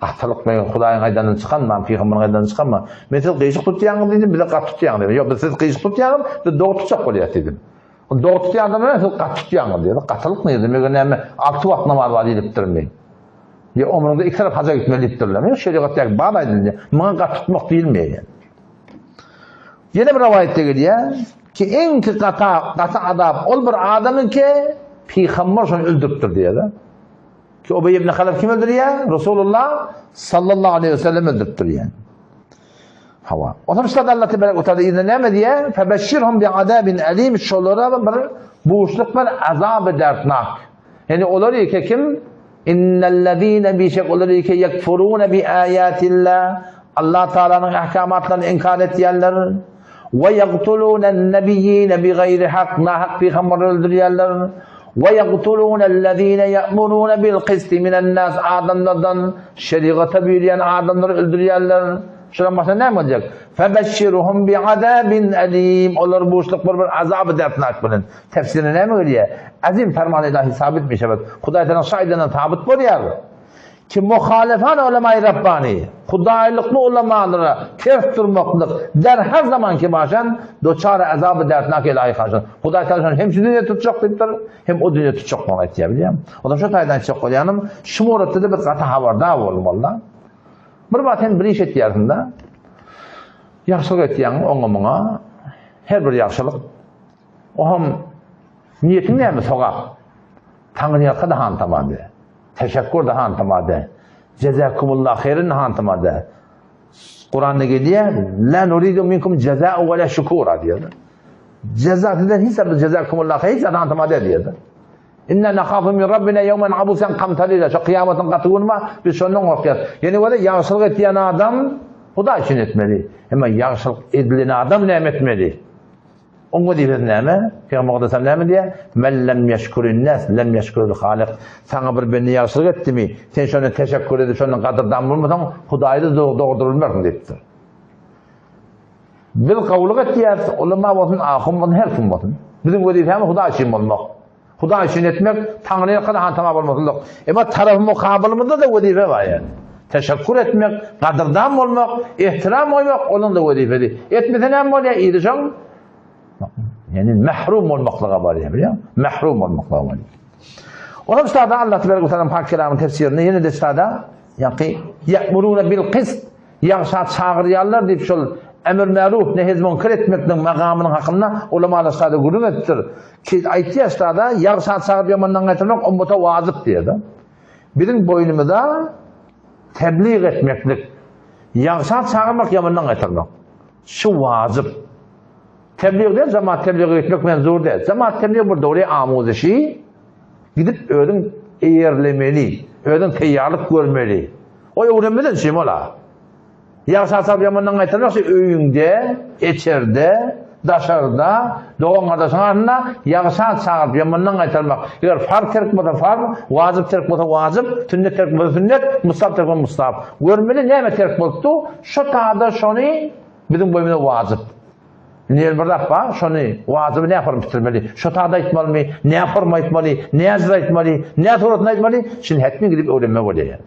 Gatylyk men Hudaýyň aýdanyndan çykanman, pygamberiň aýdanyndan çykanman. Men siz gyşyk tutýaňyz diýdim, bize gaty tutýaňyz diýdim. Ýok, biz siz gyşyk tutýaňyz, biz dogry tutjak bolýas diýdim. Dogry tutýan adam bilen siz gaty tutýaňyz diýdi. Gatylyk nirde? Meger näme alty wagt namaz bar diýlipdirmi? Ýa ömrüňde iki tarap haja gitmeli diýipdirlermi? Ýok, şerigatdaky bar aýdylýar. Muňa gaty tutmak diýilmeýär. Ýene bir rowaýatda gelýär ki, iň ki gata, gaty azap ol bir adamyň ki pygamber şony öldüripdir diýýär. Ki Ubeý ibn Halaf kim öldürýär? Resulullah sallallahu aleyhi ve sellem öldüripdir yani. Hawa. Ondan sonra Allah tebarek ve teala yine näme diýýär? Febeşşirhum bi azabin alim. Şolara bir buşluk bir azaby dertnak. Yani olar ki kim? İnnellezine bi şek olar ki yekfuruna bi ayatillah. Allah Taala'nın ahkamatlaryny inkar etýärler. We ýagtulunen-nebiýýine bigaýri hak, nahak pygamberleri öldürýärler. We ýagtulunellezine ýa'murune bil-kisti minen-nas, adamlardan şerigata buýurýan adamlary öldürýärler. Şularyň başyna näme boljak? Febeşşirhum bi'azabin elim, olary buşluk bir bir azaby dertnak bilen. Tefsirinde näme gelýär? Azim ferman ilahi sabit mişebet. Hudaý Tagala şu aýdandan sabit bolýar. Ki muhalefan ulemaýy Rabbani, hudaýlykly ulamalara ters durmaklyk der her zaman ki başan doçar azaby dertnak ilahi haşan. Hudaý Tagala şony hem şu dünýede tutjak diýipdir, hem o dünýede tutjak bolany aýtýar bilýäňmi? O zaman şu taýdan aýtjak bolýanym, şu muratda-da biz gaty habardar bolmaly-da. Bir wagt sen bir iş etýärsiň-de, ýagşylyk etýäň oňa-muňa, her bir ýagşylyk, oňam niýetiň näme sogap? Taňryýalka-da hantama-da. Teşekkur da hantamada. Jezakumullah haýryn hantamada. Kuranda gelýär, la nuridu minkum jazaa we la şukura diýýär. Jeza sizden hiç zat jezakumullah hiç zat hantamada diýýär. Inna nakhafu min rabbina yawman abusan qamtarira. Şu kıyamatyň gaty günü bar, biz şondan gorkýarys. Ýene görä ýagşylyk etýän adam Hudaý üçin etmeli. Emma ýagşylyk edilen adam näme etmeli? Oň wezipesi näme? Pygamber Mukaddes näme diýýär? Men lem ýeşkurin nas, lem ýeşkuril Halyk. Saňa bir bende ýagşylyk etdimi, sen şondan teşekkür edip, şondan gadyrdan bolmasaň, Hudaýy-da dogrudyr bilmersiň diýipdir. Biz gowulyk etýäris, ulama bolsun, ahun bolsun, her kim bolsun. Biziň wezipämiz Hudaý üçin bolmak. Hudaý üçin etmek, Taňryny kanahat bolmaklyk. Emma tarapy mukabylymyzda-da wezipe bar ýaly. Teşekkür etmek, gadyrdan bolmak, ehtiram goýmak onuň-da wezipesi. Etmese näme bolýar? Yzy şoň ýani mahrum bolmaklyga barýar, bilýäňmi? Mahrum bolmaklyga barýar. Onuň üstade Allah tebarek we taala pak kelamyň tefsirinde ýene-de üstade ýaňky ýa'muruna bil qist Ýagşa çagyrýarlar diýip şol emr märuf nehiz müňker etmekligiň magamynyň hakynda ulamalar şada gürrüň edipdir. Ki aýtýar şada ýagşa çagyryp ýamandan gaýtarmak ummata wajyp diýýär-de. Biziň boýnumyza teblig etmeklik, ýagşa çagyrmak ýamandan gaýtarmak. Şu wajyp. Teblig diýen jemaat teblige gitmek menzur däl. Jemaat teblig bir dogry amuzişi gidip özüň eýerlemeli, özüň taýýarlyk görmeli. O öwrenmeden şeý bola. Ýagşy hasap ýamandan gaýtarmak şu öýüňde, eçerde, daşarda, dogan gardaşyň arasynda ýagşy çagyryp ýamandan gaýtarmak. Eger farz terk bolsa farz, wajyp terk bolsa wajyp, sünnet terk bolsa sünnet, mustahap terk bolsa mustahap. Görmeli näme terk bolupdy, şo tada şony biziň boýumyza wajyp. Indi bir zat bar, şony wajyby näme forma bitirmeli? Şo tada aýtmalymy, näme forma aýtmaly, näme aýtmaly, näme suratynda aýtmaly? Şuny hetmen gidip öwrenmek bolýar.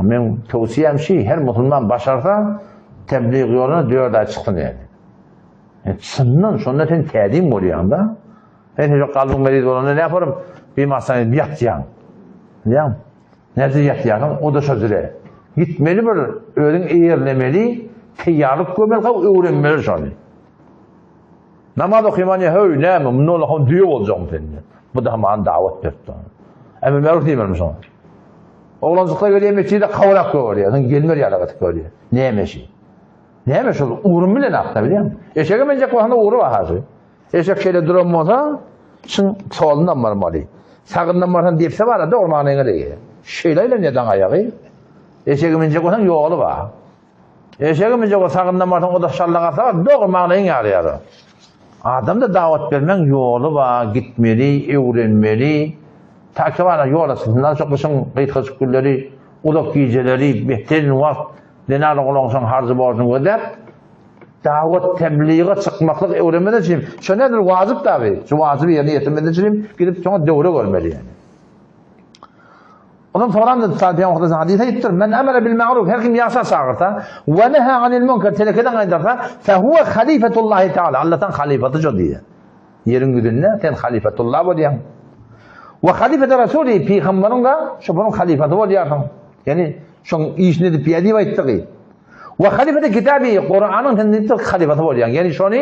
Men towsiýem şi, her musulman başarsa tebliğ ýoluna 4 aý çyksyn yani. E, çyndan şonda sen tälim bolýaň da. Sen şu kalbyň meriz bolanda ne yaparım? Bir masany ýatýaň. Bilýäňmi? Näde ýatýarsyň, o da şo jüre. Gitmeli bir özüň eýerlemeli, taýýarlyk görmeli, öwrenmeli şony. Namaz okyman ýa höý näme, munda bolakam düýe boljagyň sen diýip. Bu da maňa dawat beripdi. Emr maruf diýmeli şoňa. Oglanjyklar gelýär metjide kawlap görýär. Soň gelmer ýaly gatyp görýär. Näme şi? Näme şol ugrun bilen akda bilýän. Eşege minjek bolanda ugry bar hajy. Eşek şeýle duran bolsa, çyn solundan barmaly. Sagyndan barsan depse bar, dogry manyňa degýär. Şeýle aýlanýar daň aýagy. Eşege minjek bolsaň ýoly bar. Eşege minjek bolsaň sagyndan barsaň o da şallak atsa bar, dogry manyň ýarýar. Adamda dawat bermeň ýoly bar, gitmeli, öwrenmeli. Taki bar, ýol açylsynlar şu gyşyň gysgajyk günleri, uzak gijeleri, beterin wagt, zenan oglansoň harjy borjuny gözläp, dawat tebliga çykmaklyk öwrenmeden üçin, şo nädir wajyp dagy, şu wajyby ýerine ýetirmeden üçin gidip şoňa döwre görmeli ýani. Ondan soran da Saad Peygamber hadis aýtdyr. Men emre bil ma'ruf her kim ýagşa çagyrsa, we neha anil munkar telekeden gaýdarsa, fe huwe halifetullahi taala. Allah'tan halifeti şo diýýär. Ýeriň ýüzünde sen halifetullah bolýaň. We halifeti Rasuli pygamberiň da şo bunuň halifeti bolýarsyň. Ýani şoň işini edip ýa diýip aýtdygy. We halifeti kitabi Kuranyň sen diýipdir halifeti bolýaň. Ýani şony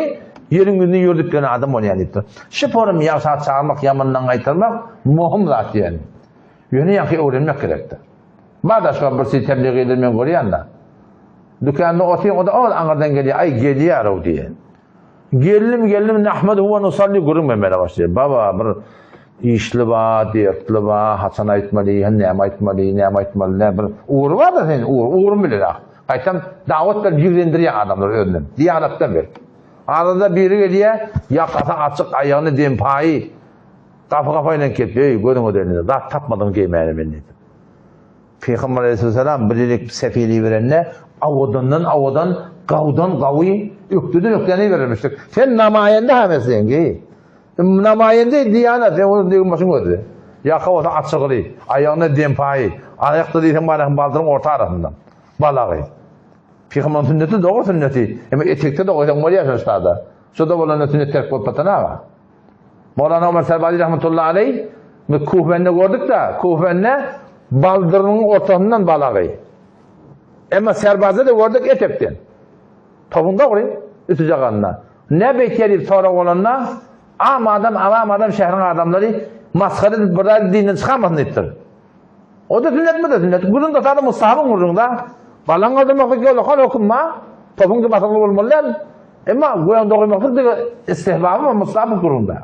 ýeriň ýüzünde ýördüp ýören adam bolýan diýipdir. Şu forum ýagşa çagyrmak, ýamandan gaýtarmak möhüm zat ýani. Ýöne ýaňky öwrenmek gerekdir. Bar-da şo bir çiz tebliğ eder men görýän-de. Dükanda otyň o-da ol aňyrdan gelýär, aý gelýär-ow diýen. Geldim geldim nahmeduhu we nusalli gürrüň bermäne başlaýar. Baba bir işli ba, dertli ba, haçan aýtmaly, hem näme aýtmaly, näme aýtmaly, näme bir ugry bar-da sen, ugur, ugruny biler ah. Gaýtam dawat berip ýigrendirýär adamlary özünden. Diýanatdan berip. Arada biri gelýär, ýakasy açyk, aýagyny dempaýy, gapy-gapy aýlanyp gelip, eý, gözüňe dönüne, zat tapmadyň geýmäne men diýip. Pygamber aleyhisselam bir ilik sefil iberende awadandan awadan, gawdan gawy, ökdeden ökdäni ibermişdik. Sen namaýende ha mesleňgi. Namaýende diýana sen onu degin başyň gözli. Ýaka bolsa açygyly, aýagyna dempaýy, aýakda diýseň baraň baldyryň orta arasynda. Balagy. Pygamber sünneti dogry sünneti. Emma etekde de goýsaň bolýar şo ştada. Şo da bolanda sünnet terk bolup batan aga. Mowlana Omar Serbazi rahmetullahi aleyh biz Kuhwende gördük-de, Kuhwende baldyrynyň ortasyndan balagy. Emma Serbazda da gördük etekden. Topuň dogry, üsti jaganda. Ne beýtýär diýip sorag bolanda, am adam, awam adam, şäheriň adamlary masgara edip bir zat dinden çykarmasyn diýipdir. O-da sünnet, bu-da sünnet. Gürrüň de sada mustahabyň gürrüňi-da. Balaň galdyrmaklyk ýoly hol höküm bar. Topuň ki basyrly bolmaly däl. Emma göýäň dogrymaklyk diňe istihbaby we mustahabyň gürrüňi-da.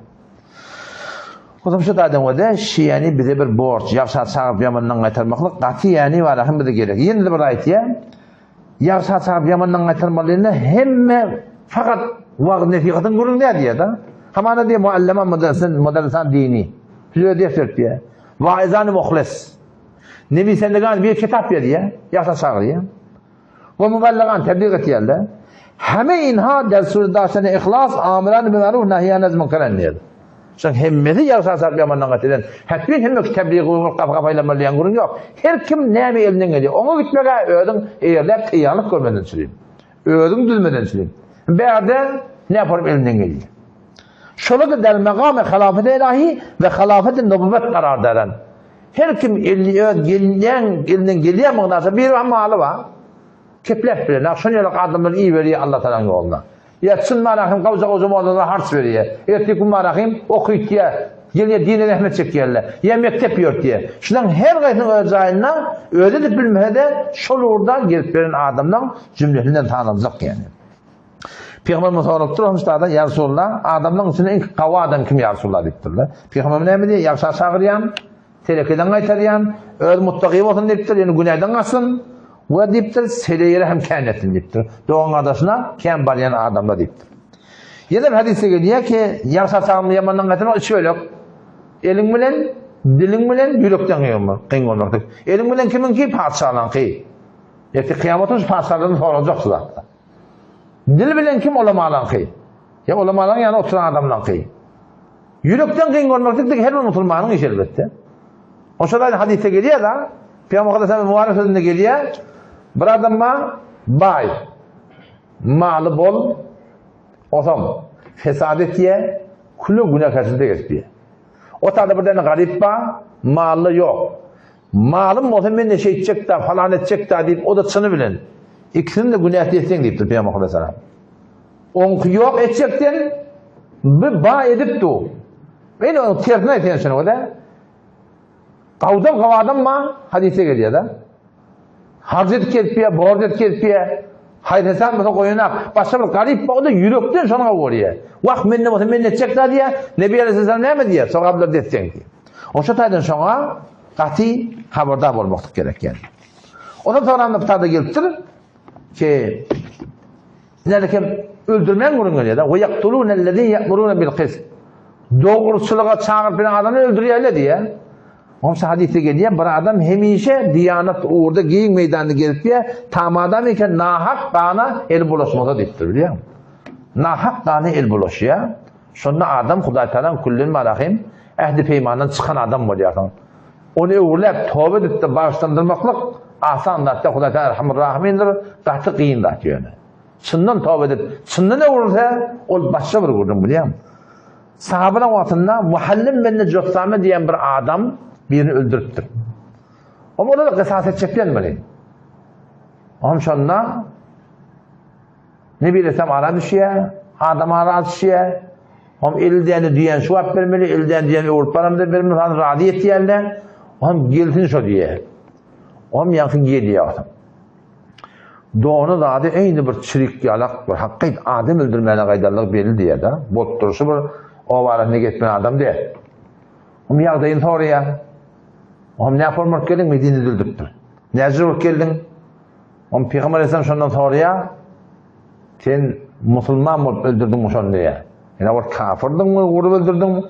Huzum şu taýdan wede, şiýäni bize bir borç, ýagşa çagyryp ýamandan gaýtarmaklyk gaty ýäni bar hem bize gerek. Ýene-de bir aýtýar. Ýagşa çagyryp ýamandan gaýtarmaly diýende hemme fakat wagyz-nesihatyň gürrüňi däl diýýär-de. Hamana diýýär muallema mudarrisan mudarrisan dini. Size ders berip diýýär. Waizany muhlis. Nebisendigan bir kitap berýär, ýagşa çagyrýar. We muballagan tebliğ etýärler. Heme inha der surdaşany ihlas amran bil maruf nahiyan az munkar diýär. Şoň hemmesi ýagşa çagyryp ýamandan gaýtarýan. Hetmin hemme tebliğ bolup gapy gapy aýlanmaly diýen gürrüň ýok. Her kim näme elinden gelýär. Oňa gitmege özüň eýerläp taýýarlyk görmeden çürim. Özüň düzmeden çürim. Bärde ne yaparım elinden gelýär. Şola-da der megamy halafet-i ilahi we halafet-i nübüwwet karar deren. Her kim elli öz gelýän elinden gelýän mygdarça bir hem maly bar. Kepläp bilen, şon ýaly adamlar iberýär Allah Tagalaň ýoluna. Ýa çyn manahym gawja gawja mollalar harç berýär. Ertir gün manahym okytýar. Gelýär dine zähmet çekýärler. Ýa mekdep ýörtýär. Şulaň her gaýsynyň öz jaýynda özi edip bilmese-de şol ugurda gelip beren adamlaň jümlesinden sanaljak ýani. Pygamberimiz soralypdyr, Homşdadan, Ýa Resulallah, adamlaryň içinde iň gawy adam kim ýa Resulallah diýipdirler. Pygamberimiz näme diýýär? Ýagşa çagyrýan, telekeden gaýtarýan, öz muttagy bolsun diýipdir, ýöne günäden gaçsyn we diýipdir, seleýere hem kän etsin diýipdir. Dogan gardaşyna kän barýan adamlar diýipdir. Ýene bir hadysda gelýär ki, ýagşa çagyrma, ýamandan gaýtarma üç bölek. Eliň bilen, diliň bilen, ýürekden kyn bolmakdyr. Eliň bilen kimiňki? Patyşalaryňky. Ertir kyýamatda şu patyşalardan sorajak şu zatda. Dil bilen kim ulamalaňky? Ýa ulamalaň ýany oturan adamlaňky? Ýürekden kyn görmeklik diňe her bir musulmanyň işi elbetde. Oşa da hadysda gelýär da, Pygamber Muhammed mübarek sözünde gelýär. Bir adam bar, baý. Maly bol, osam fesat etýär, küle günäkärçilikde gezip ýör. O tada bir däne garyp bar, mally ýok. Malym bolsa men-de şeýtjek-dä, falan etjek-dä diýip, o-da çyny bilen. Ikisiniň-de günäsi ýetseň diýipdir Pygamber aleyhissalam. Oňky ýok etjekden, bu ba edip dur. Men onuň tersine aýtýan şuny-da. Gawdan gaw adam bar, hadysda gelýär-de. Harç edip gezipýär, borç edip gezipýär. Haýsy hesap bolsa goýanak. Başga bir garyp bar, o-da ýürekden şony gawy görýär. Wah, mende bolsa men etjek zat diýýär. Nebi aleyhisselam näme diýýär? Sogaplar etseň diýýär. Oşa taýdan şoňa gaty habardar bolmaklyk gerek ýani. Ondan soňra bir taýda gelipdir ki Nälekem öldürmäň gürrüň gelýär-de. We ýaktulunellezine ýa'muruna bil qist. Dogruçylyga çagyryp bilen adamy öldürýärler diýýär. Onsa hadysda gelýär, bir adam hemişe diýanat ugurda giň meýdanda gezipýär, tamadam eken nahak gana el bulaşmasa diýipdir, bilýäňmi? Nahak gana el bulaşýar. Şonda adam Hudaý Tagalaň küllen marahim ähdi peýmandan çykan adam bolýarsyň. Ony öwrüläp, toba edip-de bagyşlandyrmaklyk asan zat däl, Hudaý Tagala Erhamur Rahimindir, gaty kyn zat ýöne. Çyndan toba edip, çyndan öwrülse, ol başga bir gürrüň bilýäňmi? Sahabalaryň wagtynda Muhallim bin Jussame diýen bir adam birini öldüripdir. Oňa olar gysas etjekler muny. Oňam şonda Nebi Aleyhisselam ara düşýär, adam ara düşýär. Oňam elden diýen şu wagt bermeli, elden diýen öwrüp baramda bermeli, han razy etýärler. Oňam gelsin şo diýýär. Oňam ýaňky gelýär. Dony zady eýni bir çirik ýalak bir hakyt adam öldürmäne gaýdarlygy belli diýýär-de. Bolup durşy bir oba arasynda gezip adam däl. Oňam ýagdaýyny soraýar. Oňam näme bolup geldiň Medinede öldüripdir. Näce bolup geldiň? Oňam Pygamber Aleyhisselam şondan soraýar. Sen musulman bolup öldürdiňmi şony diýýär. Ýa ol kafirdiňmi, urup öldürdiňmi?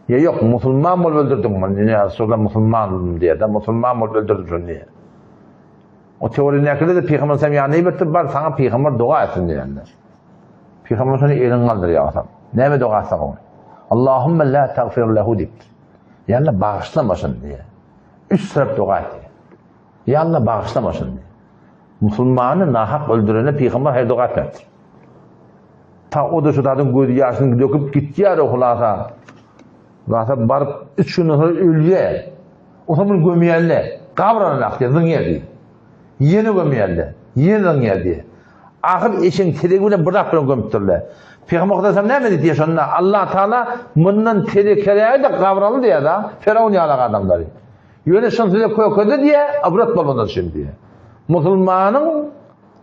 Ýa ýok, musulman bolup öldürdiňmi? Ýa Resulullah musulmandym diýýär-de, musulman bolup öldürdim şony diýýär. O teoriýadäkiler-de Pygamber Aleyhisselam ýanyna iberipdir, bar saňa pygamber doga etsin diýenler. Pygamber şony elini galdyrýar olsa. Näme doga etse gowy? Allahumma la tagfir lehu diýipdir. Ýa Allah bagyşlama şony diýýär. Üç syrap doga etýär. Ýa Allah bagyşlama şony diýýär. Musulmany nahak öldürene pygamber haýyr doga etmepdir. Ta o da şu zadyň göz ýaşyny döküp gitýär o hulasa. Hulasa baryp üç günden soň ölýär. Osa muny gömýärler. Gabyr akýar, zyňýar diýip. Ýene gömýärler. Ýene zyňýar diýip. Ahyr eşegiň tezegi bilen bir zat bilen gömüpdirler. Pygamber Hudaý näme diýdi şonda? Allah Taala mundan tezekerägi-de gabyr aldy diýýär-de, Firaun ýaly adamlary. Ýöne şony size kökedi diýýär, ybrat bolmadan üçin diýýär. Musulmanyň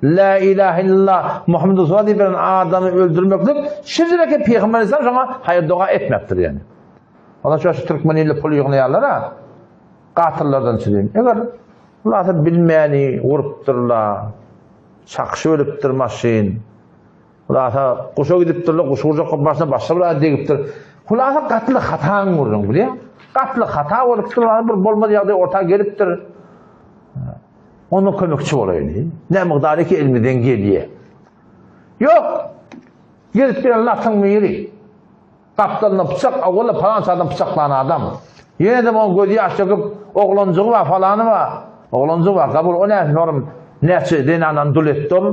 La ilahe illallah Muhammed Resulullah diýip beren adamy öldürmeklik şirk Pygamber Aleyhisselam şoňa haýyr doga etmekdir ýani. Olar şu türkmen ilde pul ýygnaýarlar-a. Gatyllardan çyzyn. Eger hulasa bilmäni urupdyrlar, çakyşyp ölüpdir maşyn. Hulasa guşa gidipdirler, guş urjak bolup başyna başga bir zat degipdir. Hulasa gatly hataň gürrüň bilýäň. Gatly hata bolupdyr, bir bolmaz ýagdaý orta gelipdir. Onda kömekçi bolaýyn. Ne mukdary ki elimizden gelýär. Ýok. Gelip bilen latyň biri. Gapdalynda pyçak, awala palança adam pyçaklan adam. Ýene-de oň gözi ýaş döküp, oglanjygy bar, falany bar. Oglanjygy bar, kabul, o näçe sorum, näçe zenanany dul etdi ol,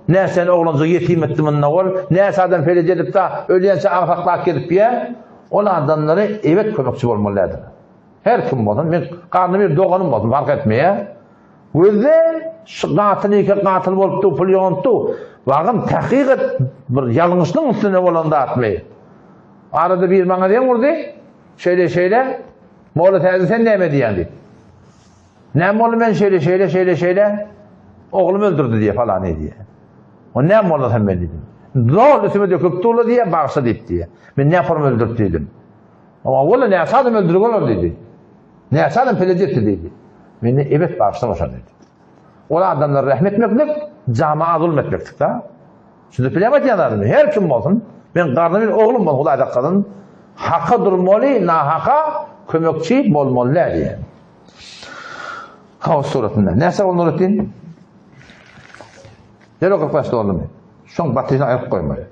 näçe oglanjygy ýetim etdi munda ol, näçe adam pelek edip-de, ölýänçä agsaklap gezip ýör. Ol adamlara ebet kömekçi bolmaly däldir. Her kim bolsun, men garny bir doganym bolsun, fark etmeýär. Gözde şu gatyl ýeke gatyl bolupdy, pul ýontdy. Wagym tahkyk et, bir ýalňyşlygyň üstüne bolan zatmy? Arada bir maňa zeň urdy. Şeýle şeýle. Molla täze sen näme diýýän diýip. Näme boldy men şeýle şeýle şeýle şeýle oglum öldürdi diýe falan diýe. O näme boldy sen men diýdim. Zol üstüme döküp durla diýe bagşa diýip diýe. Men näme forma öldürip diýdim. Oňa walla näçe adam öldürip olar diýdi. Näçe adam pelek etdi diýdi. Mende ebet bagyşlama şony diýdi. Ol adamlara rehim etmeklik, jamaa zulm etmeklik da. Şunda bilem aýtýan zadymy, her kim bolsun, men garnym bir oglum bolsun, Hudaý saklasyn, haka durmaly, nahaka kömekçi bolmaly däl diýen. Haos suratynda. Näçe boldy Nuretdin? Ýere 45 doldumy? Şoň batyny aýryp goýmaly.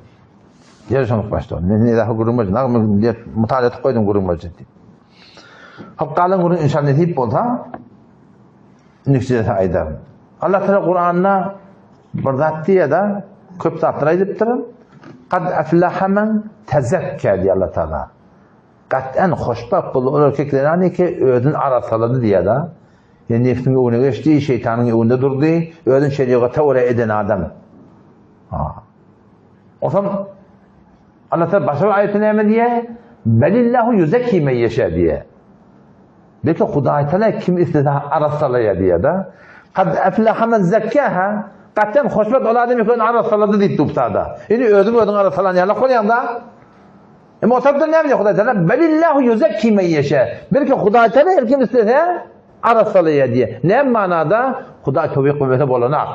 Ýere şoň 45 doldy. Men ne daha gürrüň berjek. Nagmy diýip mutala etip goýdum gürrüň berjek diýip. Hop galan gürrüň inşallah nesip bolsa nüksesi aýdaryn. Allah Teala Kur'anda bir zat diýýär-de, köp zatlar aýdypdyr. Kad aflaha men tezekka diýýär Allah Teala. Gat'an hoşbagt boldy ol erkek zenan ki özüni arassalady diýýär-de. Ýani nefsiň öňüne geçdi, şeýtanyň öňünde durdy, özüni şerigata görä eden adam. Ha. Onsoň Allah Teala başga bir aýatda näme diýýär? Belillahu yuzekki men yeşe diýýär. Belki Hudaý Taala kim islese arassalaýar diýýär-de. Kad aflaha men zekkaha. Gaten hoşbagt ol adam özüni arassalady diýip dupsada. Indi özüň özüňi arassalan ýaly bolýaň-da. Emma o tarapdan näme diýýär Hudaý Taala? Belillahu yuzekki men ýeşe. Belki Hudaý Taala her kim islese arassalaýar diýýär. Näme manada? Hudaý towfyk bermese bolanak.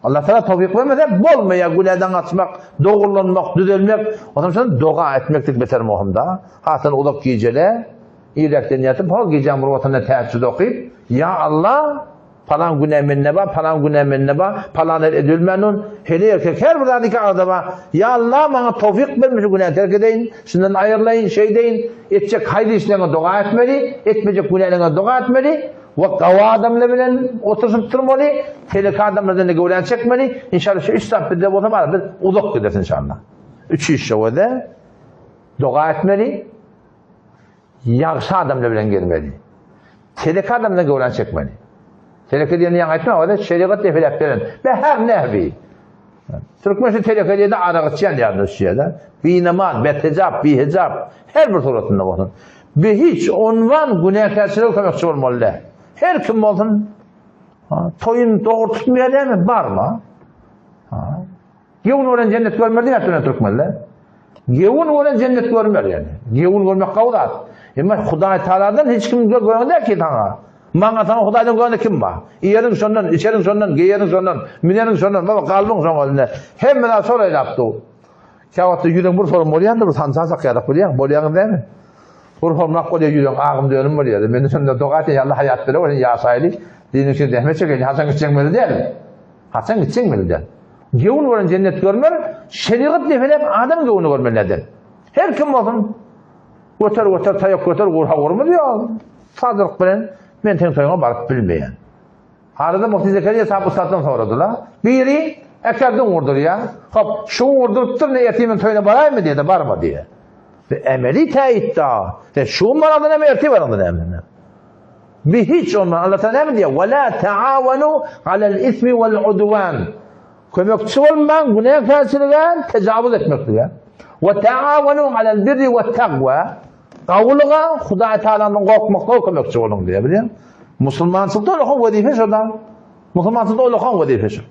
Allah Taala towfyk bermese bolmaýar günäden gaçmak, dogrulanmak, düzelmek. Ondan soň doga etmeklik beter möhüm-da. Hasan uzak gijele irräkden ýatyp, hol gijäň bir wagtynda täheccüd okyp, Ýa Allah, palan günä mende bar, palan günä mende bar, palan el edilmän on, hele erkek her bir zady iki agza bar. Ýa Allah, maňa towfyk ber, şu günäni terk edeýin, şundan aýrylaýyn, şeýdeýin, etjek haýyr işleriňe doga etmeli, etmejek günäleriňe doga etmeli we gawy adamlar bilen oturyşyp durmaly, teleke adamlardan-da göwräni çekmeli. Inşallah şu üç zat bizde bolsa bar, biz uzak gideris inşallah. Üç iş şo bolsa, doga etmeli, Ýagşy adamlar bilen gezmeli. Teleke adamdan göwräni çekmeli. Teleke diýeni ýaňy aýtdym, ol şerigat depeläp beren. Be her näbi. Türkmen şu teleke diýende arak içýän ýadyna düşýär-de. Binamaz, bethijap, bihijap, her bir suratynda bolsun. Be hiç onwan günäkärçilige kömekçi bolmaly däl. Her kim bolsun, toýun dogry tutmaýar dämi? Barma. Gewün gören jennet görmer diýýär türkmen türkmenler. Gewün gören jennet görmer ýani. Gewün görmek gowy zat. Emma Hudaý Taaladan hiç kim gören däl ki saňa. Maňa saňa Hudaýdan gören kim bar? Iýeriň şondan, içeriň şondan, geýeriň şondan, müneriň şondan, baba kalbyň şoň elinde. Hemme zat şol aýlap dur. Käwagtda ýüzüň bir sorum bolýandyr, bir sançasak ýadak bilýäň, bolýaňyz dämi? Bir hormak bolýar, ýüzüň agym dönüm bolýar. Men şonda doga etýän, Allah haýat bere, ony ýaşaýly. Diniň üçin zähmet çekeýin, haçan gitjegimizi däl. Haçan gitjegimizi däl. Göwün gören jennet görmer, şerigat defeläp adam göwüni görmeli näden? Her kim bolsun, göter göter taýak göter gurha gurmaz ýa sadylyk bilen men seň toýuňa baryp bilmeýän. Arada Mufti Zekeriýa sahab ussatdan soradylar. Biri äkerden gurdurýar. Hop, şu gün gurdurypdyr, ne ertir men toýuna baraýynmy diýdi, barma diýýär. Be emeli täýitda. Sen şu gün baraňda näme, ertir baraňda näme? Bi hiç olman. Allah Taala näme diýýär? Ve la taawanu alel ismi vel udwan. Kömekçi bolmaň günäkärçilige, tejawuz etmeklige. Ve taawanu alel birri ve takwa. Gawulyga, Hudaý Taalanyň gorkmaklyga kömekçi boluň diýýär, bilýäň? Musulmançylykda olakan wezipe şo-da. Musulmançylykda olakan wezipe şo.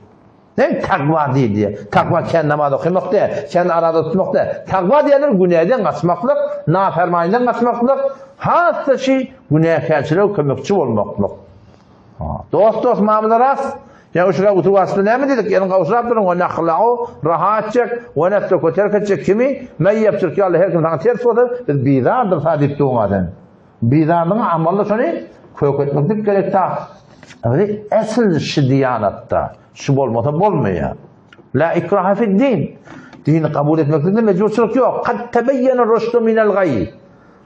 Ne takwa diýilýär? Takwa kän namaz okamak däl, kän araza tutmak däl. Takwa diýenler günäden gaçmaklyk, nafermanydan gaçmaklyk, has-da şi günäkärçilige kömekçi bolmaklyk. Dost dost mamla ras. Ýa uşra utup asly näme diýdik? Ýeriň gawşurap duruň, we nahlau rahat etjek, we netruku terk etjek kimi? Men ýepjirk ýaly her kim saňa ters bolsa, biz bizardyr sa diýip duň sen. Bizarlygyň amally şony kök etmeklik gerek ta. Esl şi diýanatda şu bolmasa bolmaýar. La ikraha fid din. Dini kabul etmeklikde mejburçylyk ýok. Kad tebeyyene rüşdü minel gayy.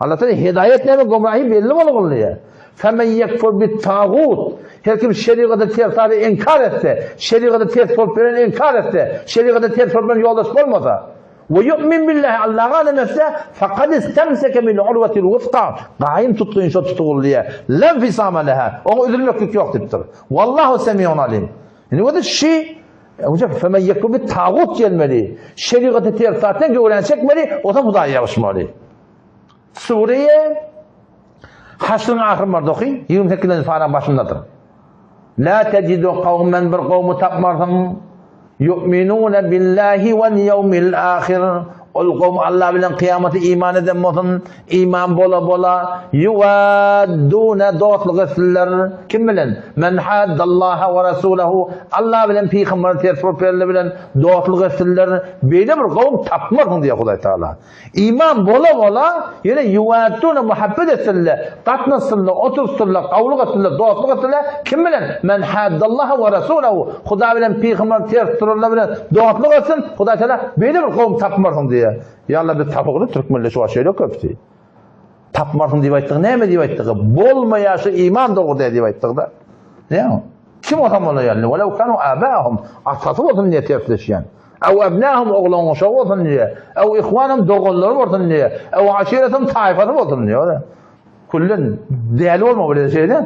Allah Teala hidaýet näme gomrahy belli bolgulýar. Femen yekfur bit tagut. Her kim şerigata ters zady inkar etse, şerigata ters bolup beren inkar etse, şerigata ters bolup beren ýoldaş bolmasa, We yu'min billahi Allaha iman etse, fekad istemseke bil urwetil wuthka, gaýym tutgyn şo tutugullyýa, la infisama leha, oňa üzülmeklik ýok diýipdir. Wallahu semiun alim. Indi bolsa şi Hocam femen yekfur bit tagut gelmeli. Şerigaty ters zatdan göwräni çekmeli, o zaman Hudaýa ýabyşmaly. Sure Haşryň ahyry bardy oky, 28-nji paraň başyndadyr. La tejidu kawmen bir kowmy tapmarsyň yu'minune billahi wal yevmil ahir. Ol kowm Allah bilen kyýamata iman eden bolsun, iman bola bola yuwadduna dostluk etsinler. Kim bilen? Men haddallaha we rasulahu. Allah bilen pygamberi ters bolup berenler bilen dostluk etsinler. Beýle bir kowum tapmarsyň diýýär Hudaý Taala. Iman bola-bola, ýene ýuwadduna muhabbet etsinler, gatnaşsynlar, otursynlar, gawulyk etsinler, dostluk etsinler, kim bilen? Men haddallaha we rasulahu, Hudaý bilen pygamberi ters duranlar bilen dostluk etsin, Hudaý Teala beýle bir kowum tapmarsyň diýýär. Ýa Allah biz tapygyly türkmenler şu wagt şeýle köpüsi. Tapmarsyň diýip aýtdygy näme diýip aýtdygy? Bolmaýar şu iman dogry däl diýip aýtdygy-da. Näme? Kim bolsa bolaýar. Welew kanu abahum, atasy bolsun diýe tersleşýän. Ew ebnahum oglan uşagy bolsun diýe. Ew ihwanum doganlary bolsun diýe. Ew aşiretum taýfasy bolsun diýe. Küllen däli bolma bilen şeýle.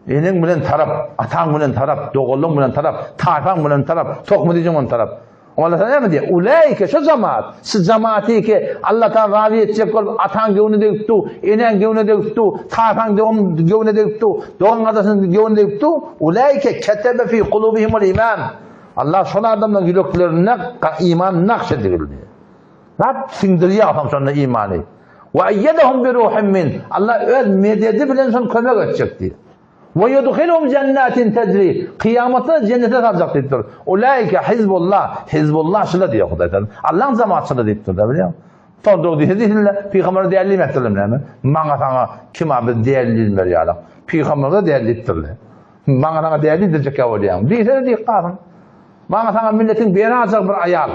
Eneň bilen tarap, ataň bilen tarap, doganlaň bilen tarap, taýfaň bilen tarap, tohum diýjeň bilen tarap. Oňa Allah näme diýýär? Ulaike şu jemaat, şu jemaaty ki Allah taala razy etjek bolup ataň göwnüne degip du, eneň göwnüne degip du, kakaň göwnüne degip du, dogan gardaşyň göwnüne degip du, ulaike ketebe fi kulubihimul iman. Allah şol adamlaryň ýüreklerine iman nakş edildi. Rab siňdirýär otam şonda imany. Wa eýedehum bi ruhim min. Allah öz mededi bilen şony kömek etjek diýýär. Ve yudkhiluhum cennetin tecri. Kyýamatda jennete saljak diýipdir. Ulaike hizbullah. Hizbullah şula diýýär Hudaý Taala. Allaň jemaatçyly diýipdir da bilýäň. Soň dogry diýse diýsinler, pygambere däl diýmekdirler näme? Maňa saňa kim a biz däl diýilmer ýaly. Pygambere däl diýipdirler. Maňa saňa däl diýdirjek ýa bolýaň. Diýse diýip galsyn. Maňa saňa milletiň berajak bir aýal.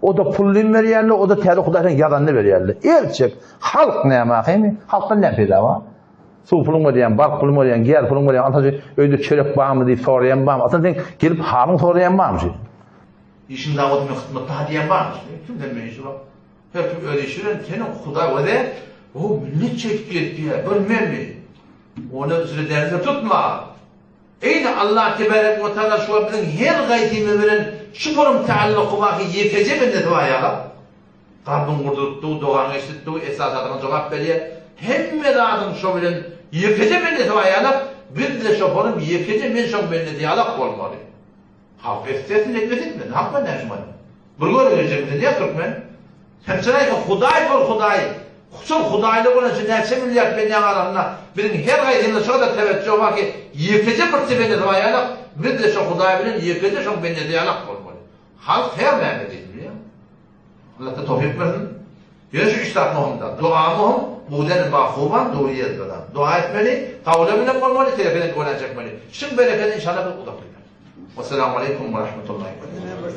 O-da pullyny berýärler, o-da täze Hudaýdan ýazanyny berýärler. Erçek halk näme ahymy? Halkdan näme peýda bar? Suw puluň berýän, bark puluň berýän, gäz puluň berýän, alsa şu öýde çörek barmy diýip soraýan barmy? Aslynda sen gelip halyň soraýan barmy şu? Işiň zawody men hyzmatda ha diýen barmy? Kim sen men işi bar? Her kim öz işi bilen seniň Hudaý özi o millet çekip gelip bir menmi? Ony üzre däl tutma. Eýni Allah tebarek we taala şu wagt biziň her gaýsymyz bilen şu puluň taalluky bar ki ýekeje bendesi bar ýaly. Kalbyň gurdurypdy, dogaňy eşidipdi, esasy jogap berýär. Hemme zadyň şo bilen ýekeje bendesi bar ýalak, biz-de şo puluň ýekeje men şoň bendesi ýalak bolmaly. Halk etse etsin, etmese etmesin. Halk bilen näme işiň bar? Bir göre geljek bize diýýär türkmen. Hemçeräýse Hudaý bol Hudaý. Şol Hudaýly bolan şu näçe milliard bendäň arasynda biziň her gaýsymyzda şo gadar teweccüh bar ki, ýekeje bir bendesi bar ýalak, biz-de şo Hudaý bilen ýekeje şoň bendesi ýalak bolmaly. Halk her näme diýsin bilýäňmi? Allah towfyk bersin. Ýöne şu üç zat möhüm zat. Doga möhüm, buden ba huban dogry ýerde zat. Doga etmeli, gawla bilen bolmaly, terekeden gönä çekmeli. Şuň berekedi inşallah biz uzak gider. Wessalamu aleýkum we rahmetullahi we berekatuh.